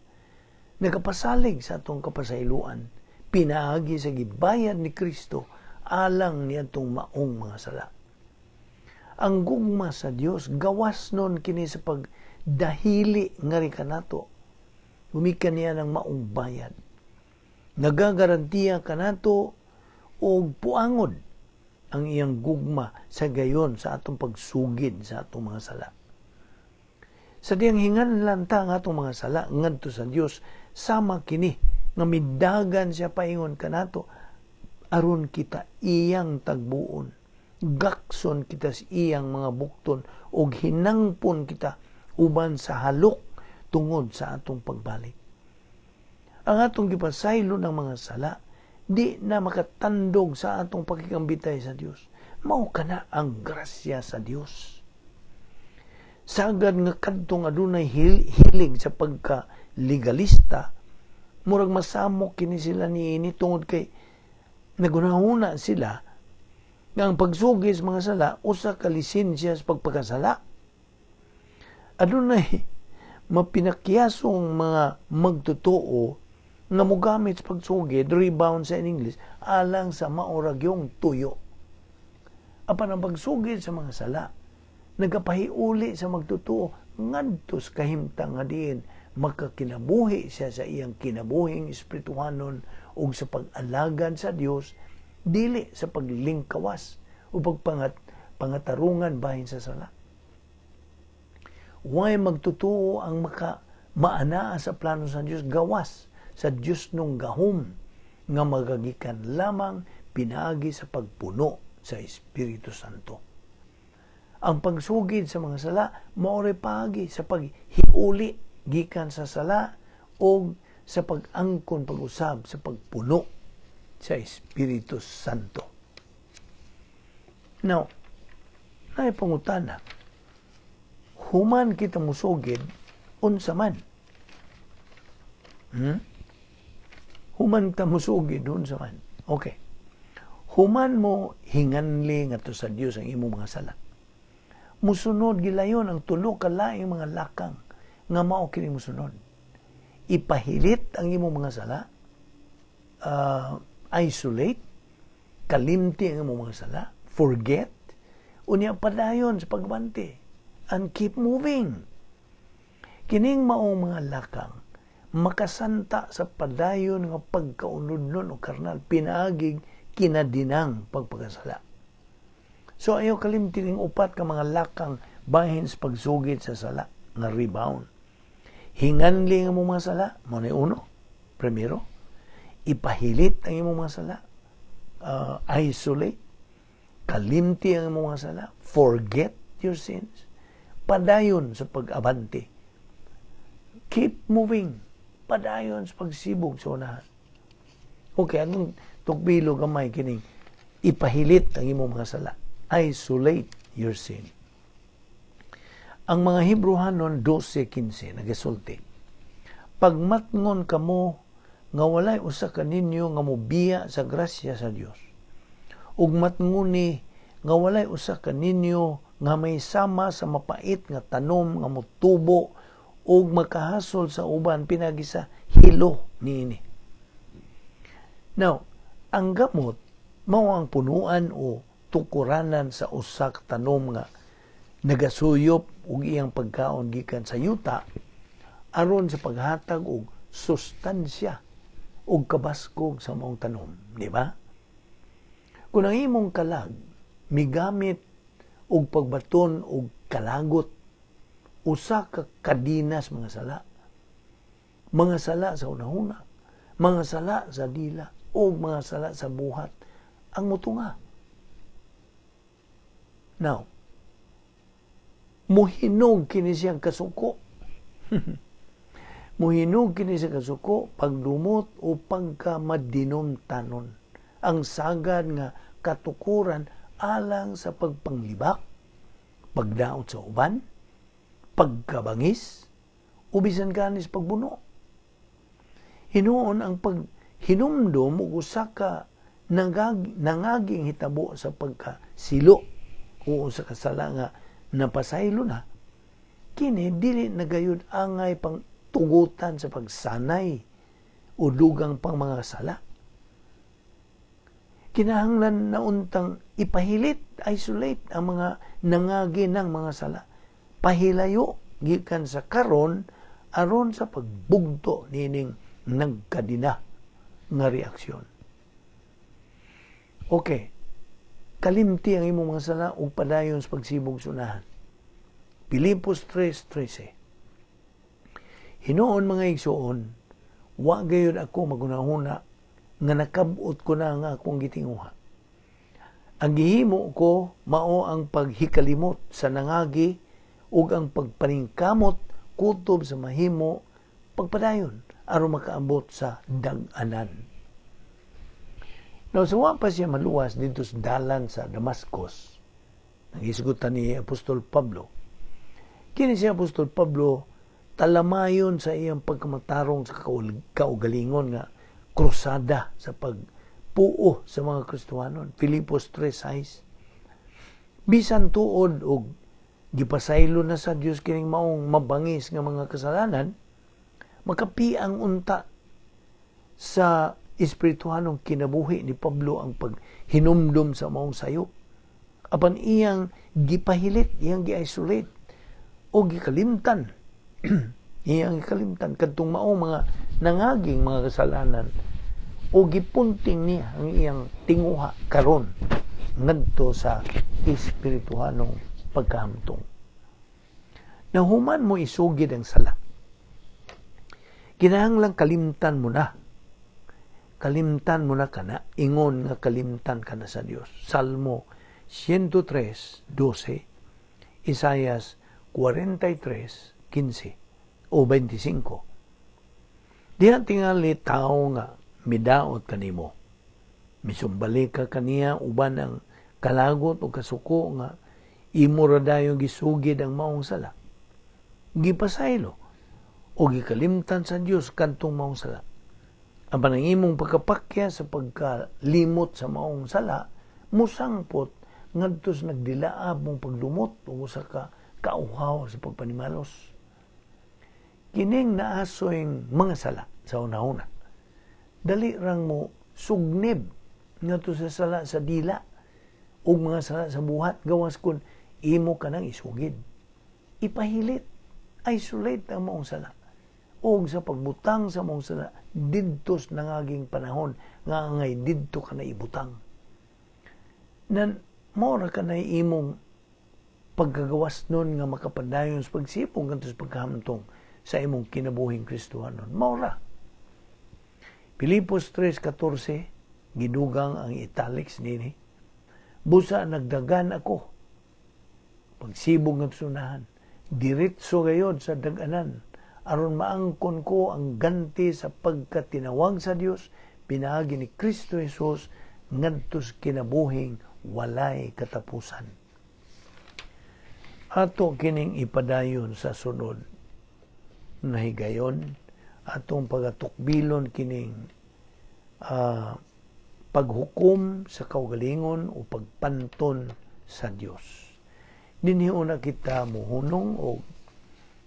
nagapasalig sa atong kapasayloan pinaagi sa gibayad ni Kristo alang niadtong maong mga sala. Ang gugma sa Dios gawas nun kini sa pagdahili ngari kanato. Gumikan niya ng maong bayad. Nagagarantiya kanato og puangod ang iyang gugma sa gayon sa atong pagsugid sa atong mga sala. Sa diyang hinganlan ta ang atong mga sala ngadto sa Dios, sama kini nga midagan siya paingon kanato aron kita iyang tagbuon. Gakson kita sa iyang mga bukton ug hinangpon kita uban sa halok tungod sa atong pagbalik. Ang atong gipasaylo ng mga sala di na makatandog sa atong pakikambitay sa Dios. Mao kana ang grasya sa Dios. Sagad nga kadtong adunay hilig sa pagka legalista, murag masamok kini sila niini tungod kay nagunahuna sila nga ang pagsugid sa mga sala usa ka lisensya sa pagpakasala. Adunay mapinakyasong mga magtotoo nga mogamit sa pagsugid, rebound sa in English, alang sa maoragyong tuyo. Apan ang pagsugid sa mga sala nagapahiuli sa magtotoo ngadto sa kahimtang nga diin makakinabuhi siya sa iyang kinabuhing espirituhanon ug sa pag-alagad sa Dios, dili sa paglingkawas o pangatarungan bahin sa sala. Way magtotoo ang maka maanaa sa plano sa Dios gawas sa Dios nung gahom nga magagikan lamang pinaagi sa pagpuno sa Espiritu Santo. Ang pagsugid sa mga sala mao ray paagi sa paghiuli gikan sa sala o sa pag-angkon pag-usab sa pagpuno sa Espiritu Santo. Now, naay pangutana, human kita musugid, unsa man? Human ta musugid, unsa man? Okay. Human mo hinganli ngadto sa Dios ang imong mga sala, musunod gilayon ang tulo ka laing mga lakang nga mao kini musunod. Ipahilit ang imong mga sala, isolate, kalimti ang imong mga sala, forget, unya padayon sa pagbante, and keep moving. Kining maong mga lakang makasanta sa padayon nga pagkaunodnon o karnal pinaagig kinadinang pagpakasala. So ayaw kalimti ning upat ka mga lakang bahin sa pagsugid sa sala nga rebound. Hinganli ang imong mga sala, mao na uno. Primero, ipahilit ang imong mga sala, isolate, kalimti ang imong mga sala, forget your sins, padayon sa pag-abante. Keep moving, padayon sa pagsibog sa unahan. Okay, anong tukbilo gamay kining Ipahilit ang imong mga sala. Isolate your sin. Ang mga Hebreohanon 12:15 nagasulti, "Pagmatngon kamo nga walay usa kaninyo nga mobiya sa grasya sa Dios, ug matngoni nga walay usa kaninyo nga may sama sa mapait nga tanom nga motubo ug makahasol sa uban pinagi sa hilo niini." Now, ang gamot mao ang punuan o tukuranan sa usa ka tanom nga nagasuyop og iyang pagkaon gikan sa yuta aron sa paghatag og sustansya og kabaskog sa maong tanom, di ba? Kung ang imong kalag migamit og pagbaton og kalagot, usa ka kadinas mga sala, mga sala sa unahuna, mga sala sa dila, o mga sala sa buhat, ang mutunga. Now, muhinog kini siyang kasuko. Muhinog kini siya kasuko, pagdumot o pagkamadinumtanon. Ang sagad nga katukuran alang sa pagpanglibak, pagdaot sa uban, pagkabangis, o bisan ganis pagbuno. Hinuon ang paghinumdom og usa ka nangaging hitabo sa pagkasilo o usa ka sala nga napasaylo na, kini dili na gayud angay pang tugutan sa pagsanay o dugang pang mga sala. Kinahanglan na untang ipahilit, isolate ang mga nangagi ng mga sala. Pahilayo gikan sa karon aron sa pagbugto nining nagkadina nga reaksyon. Okay. Kalimti ang imong mga sala ug padayon sa pagsibog sunahan. Pilipos 3:13. Hinuon, mga igsuon, wa gayud ako magunahuna nga nakab-ot ko na nga akong gitinguha. Ang gihimo ko mao ang paghikalimot sa nangagi ug ang pagpaningkamot kutob sa mahimo pagpadayon aron makaabot sa dag-anan. Now, sa wa pa siya maluwas dito sa dalan sa Damascus, nagisgutan ni Apostol Pablo. Kini si Apostol Pablo talamayon sa iyang pagkamatarong sa kaugalingon nga krusada sa pagpuo sa mga Kristohanon. Filipos 3:6. Bisan tuod og gipasaylo na sa Dios kining maong mabangis nga mga kasalanan, makapiang unta sa espirituhanong kinabuhi ni Pablo ang paghinumdum sa maong sayo. Apan iyang gipahilit, iyang gi-isolate o gikalimtan. Iyang gikalimtan kadtong maong mga nangaging mga kasalanan o gipunting niya ang iyang tinguha karon ngadto sa espirituhanong pagkahamtong. Nahuman mo isugid ang sala, kinahanglang kalimtan mo na. Kalimtan mo na kana, ingon nga kalimtan ka na sa Dios. Salmo 103:12, Isayas 43:15 o 25. Diha tingali tao nga midaot kanimo, misumbali ka kaniya uban ang kalagot o kasuko nga imo ra dayon gisugid ang maong sala. Gipasaylo o gikalimtan sa Dios kadtong maong sala. Apan ang imong pagkapakya sa pagkalimot sa maong sala musangpot ngadto sa nagdilaab mong pagdumot o usa ka kauhaw sa pagpanimalos. Kining naasoy mga sala sa una-una, dali rang mo sugnib ngadto sa sala sa dila ug mga sala sa buhat, gawas kun imo ka nang isugid. Ipahilit, isolate ang maong sala. Og sa pagbutang sa maong sala didto sa nangaging panahon nga angay didto ka na ibutang. Nan mao ra ka na imong pagkagawas nun nga makapadayon sa pagsipong ngadto sa pagkahamtong sa imong kinabuhing Kristohanon. Mao ra. Pilipos 3:14, gidugang ang italics nini. Busa nagdagan ako pagsibog ng sunahan, diretso gayod sa dag-anan, aron maangkon ko ang ganti sa pagkatinawag sa Dios pinaagi ni Kristo Jesus ngadto sa kinabuhing walay katapusan. Ato kining ipadayon sa sunod na higayon, atong pagatukbilon kining paghukom sa kaugalingon o pagpanton sa Dios. Dinhi una kita muhunong o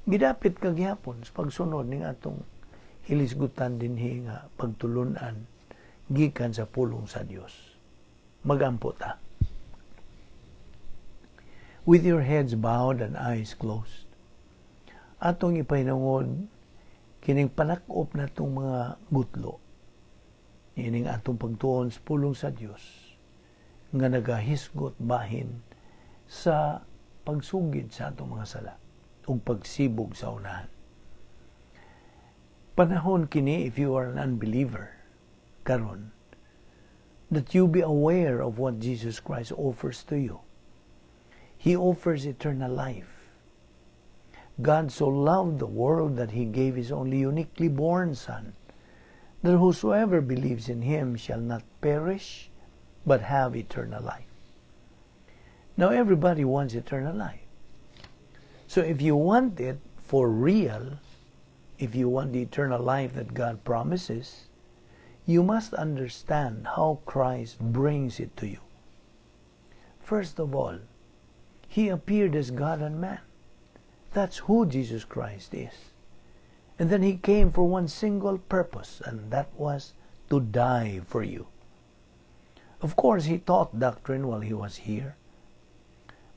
gidapit kagihapon sa pagsunod ning atong hilisgutan dinhi nga pagtulunan gikan sa pulong sa Dios. Magampo ta. With your heads bowed and eyes closed, atong ipahinungod kining panakop natong mga gutlo ining atong pagtuon sa pulong sa Dios nga nagahisgot bahin sa pagsugid sa atong mga sala ug pagsibog sa unahan. Panahon kini, if you are an unbeliever karon, that you be aware of what Jesus Christ offers to you. He offers eternal life. God so loved the world that he gave his only uniquely born Son, that whosoever believes in him shall not perish, but have eternal life. Now, everybody wants eternal life. So if you want it for real, if you want the eternal life that God promises, you must understand how Christ brings it to you. First of all, he appeared as God and man. That's who Jesus Christ is. And then he came for one single purpose, and that was to die for you. Of course, he taught doctrine while he was here.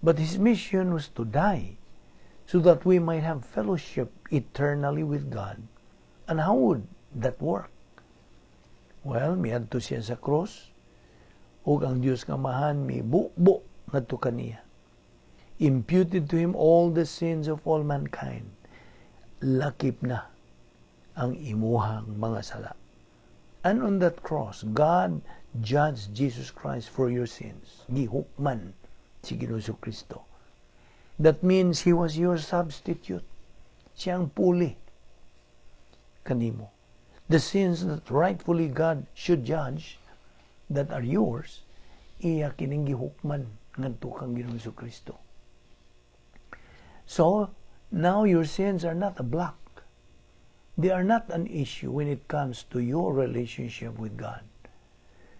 But his mission was to die so that we might have fellowship eternally with God. And how would that work? Well, miadto siya sa cross ug ang Dios nga Amahan mibubo ngadto kaniya. Imputed to him all the sins of all mankind. Lakip na ang imuhang mga sala. And on that cross, God judged Jesus Christ for your sins. Gihukman si Ginoong Kristo. That means He was your substitute. Siya ang puli kanimo. The sins that rightfully God should judge, that are yours, iya kining gihukman ngadto kang Ginoong Kristo. So, now your sins are not a block. They are not an issue when it comes to your relationship with God.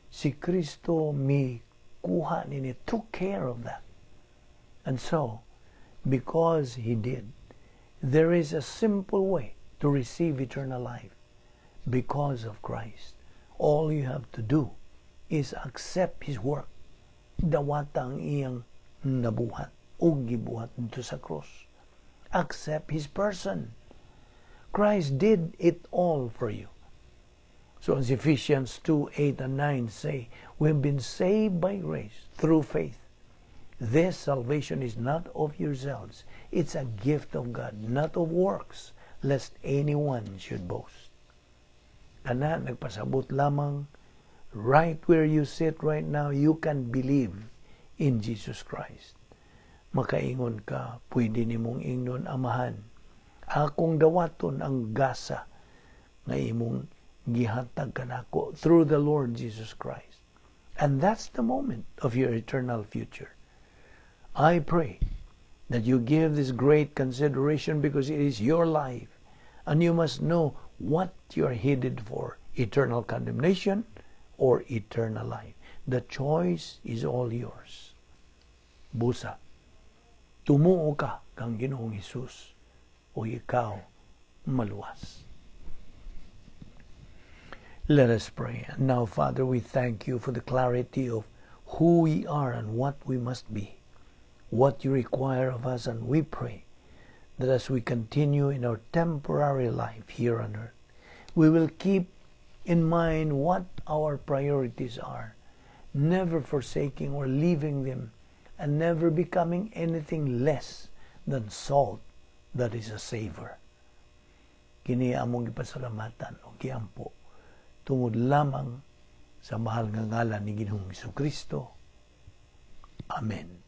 Si Kristo mi kuha nini, took care of that. And so, because He did, there is a simple way to receive eternal life because of Christ. All you have to do is accept His work. Dawata ang iyang nabuhat o gibuhat didto sa cross. Accept His person. Christ did it all for you. So as Ephesians 2, 8 and 9 say, we have been saved by grace through faith. This salvation is not of yourselves. It's a gift of God, not of works, lest anyone should boast. Kana nagpasabot lamang, right where you sit right now, you can believe in Jesus Christ. Makaingon ka, pwede nimong ingnon, "Amahan, akong dawaton ang gasa nga imong gihatag kanako through the Lord Jesus Christ." And that's the moment of your eternal future. I pray that you give this great consideration because it is your life and you must know what you're headed for: eternal condemnation or eternal life. The choice is all yours. Busa, tumuo ka kang Ginoong Hesus o ikaw maluwas. Let us pray. And now, Father, we thank you for the clarity of who we are and what we must be, what you require of us, and we pray that as we continue in our temporary life here on earth, we will keep in mind what our priorities are, never forsaking or leaving them, and never becoming anything less than salt that is a savor. Kini among gipasalamatan o giampo tungod lamang sa mahal nga ngalan ni Ginoong Kristo. Amen.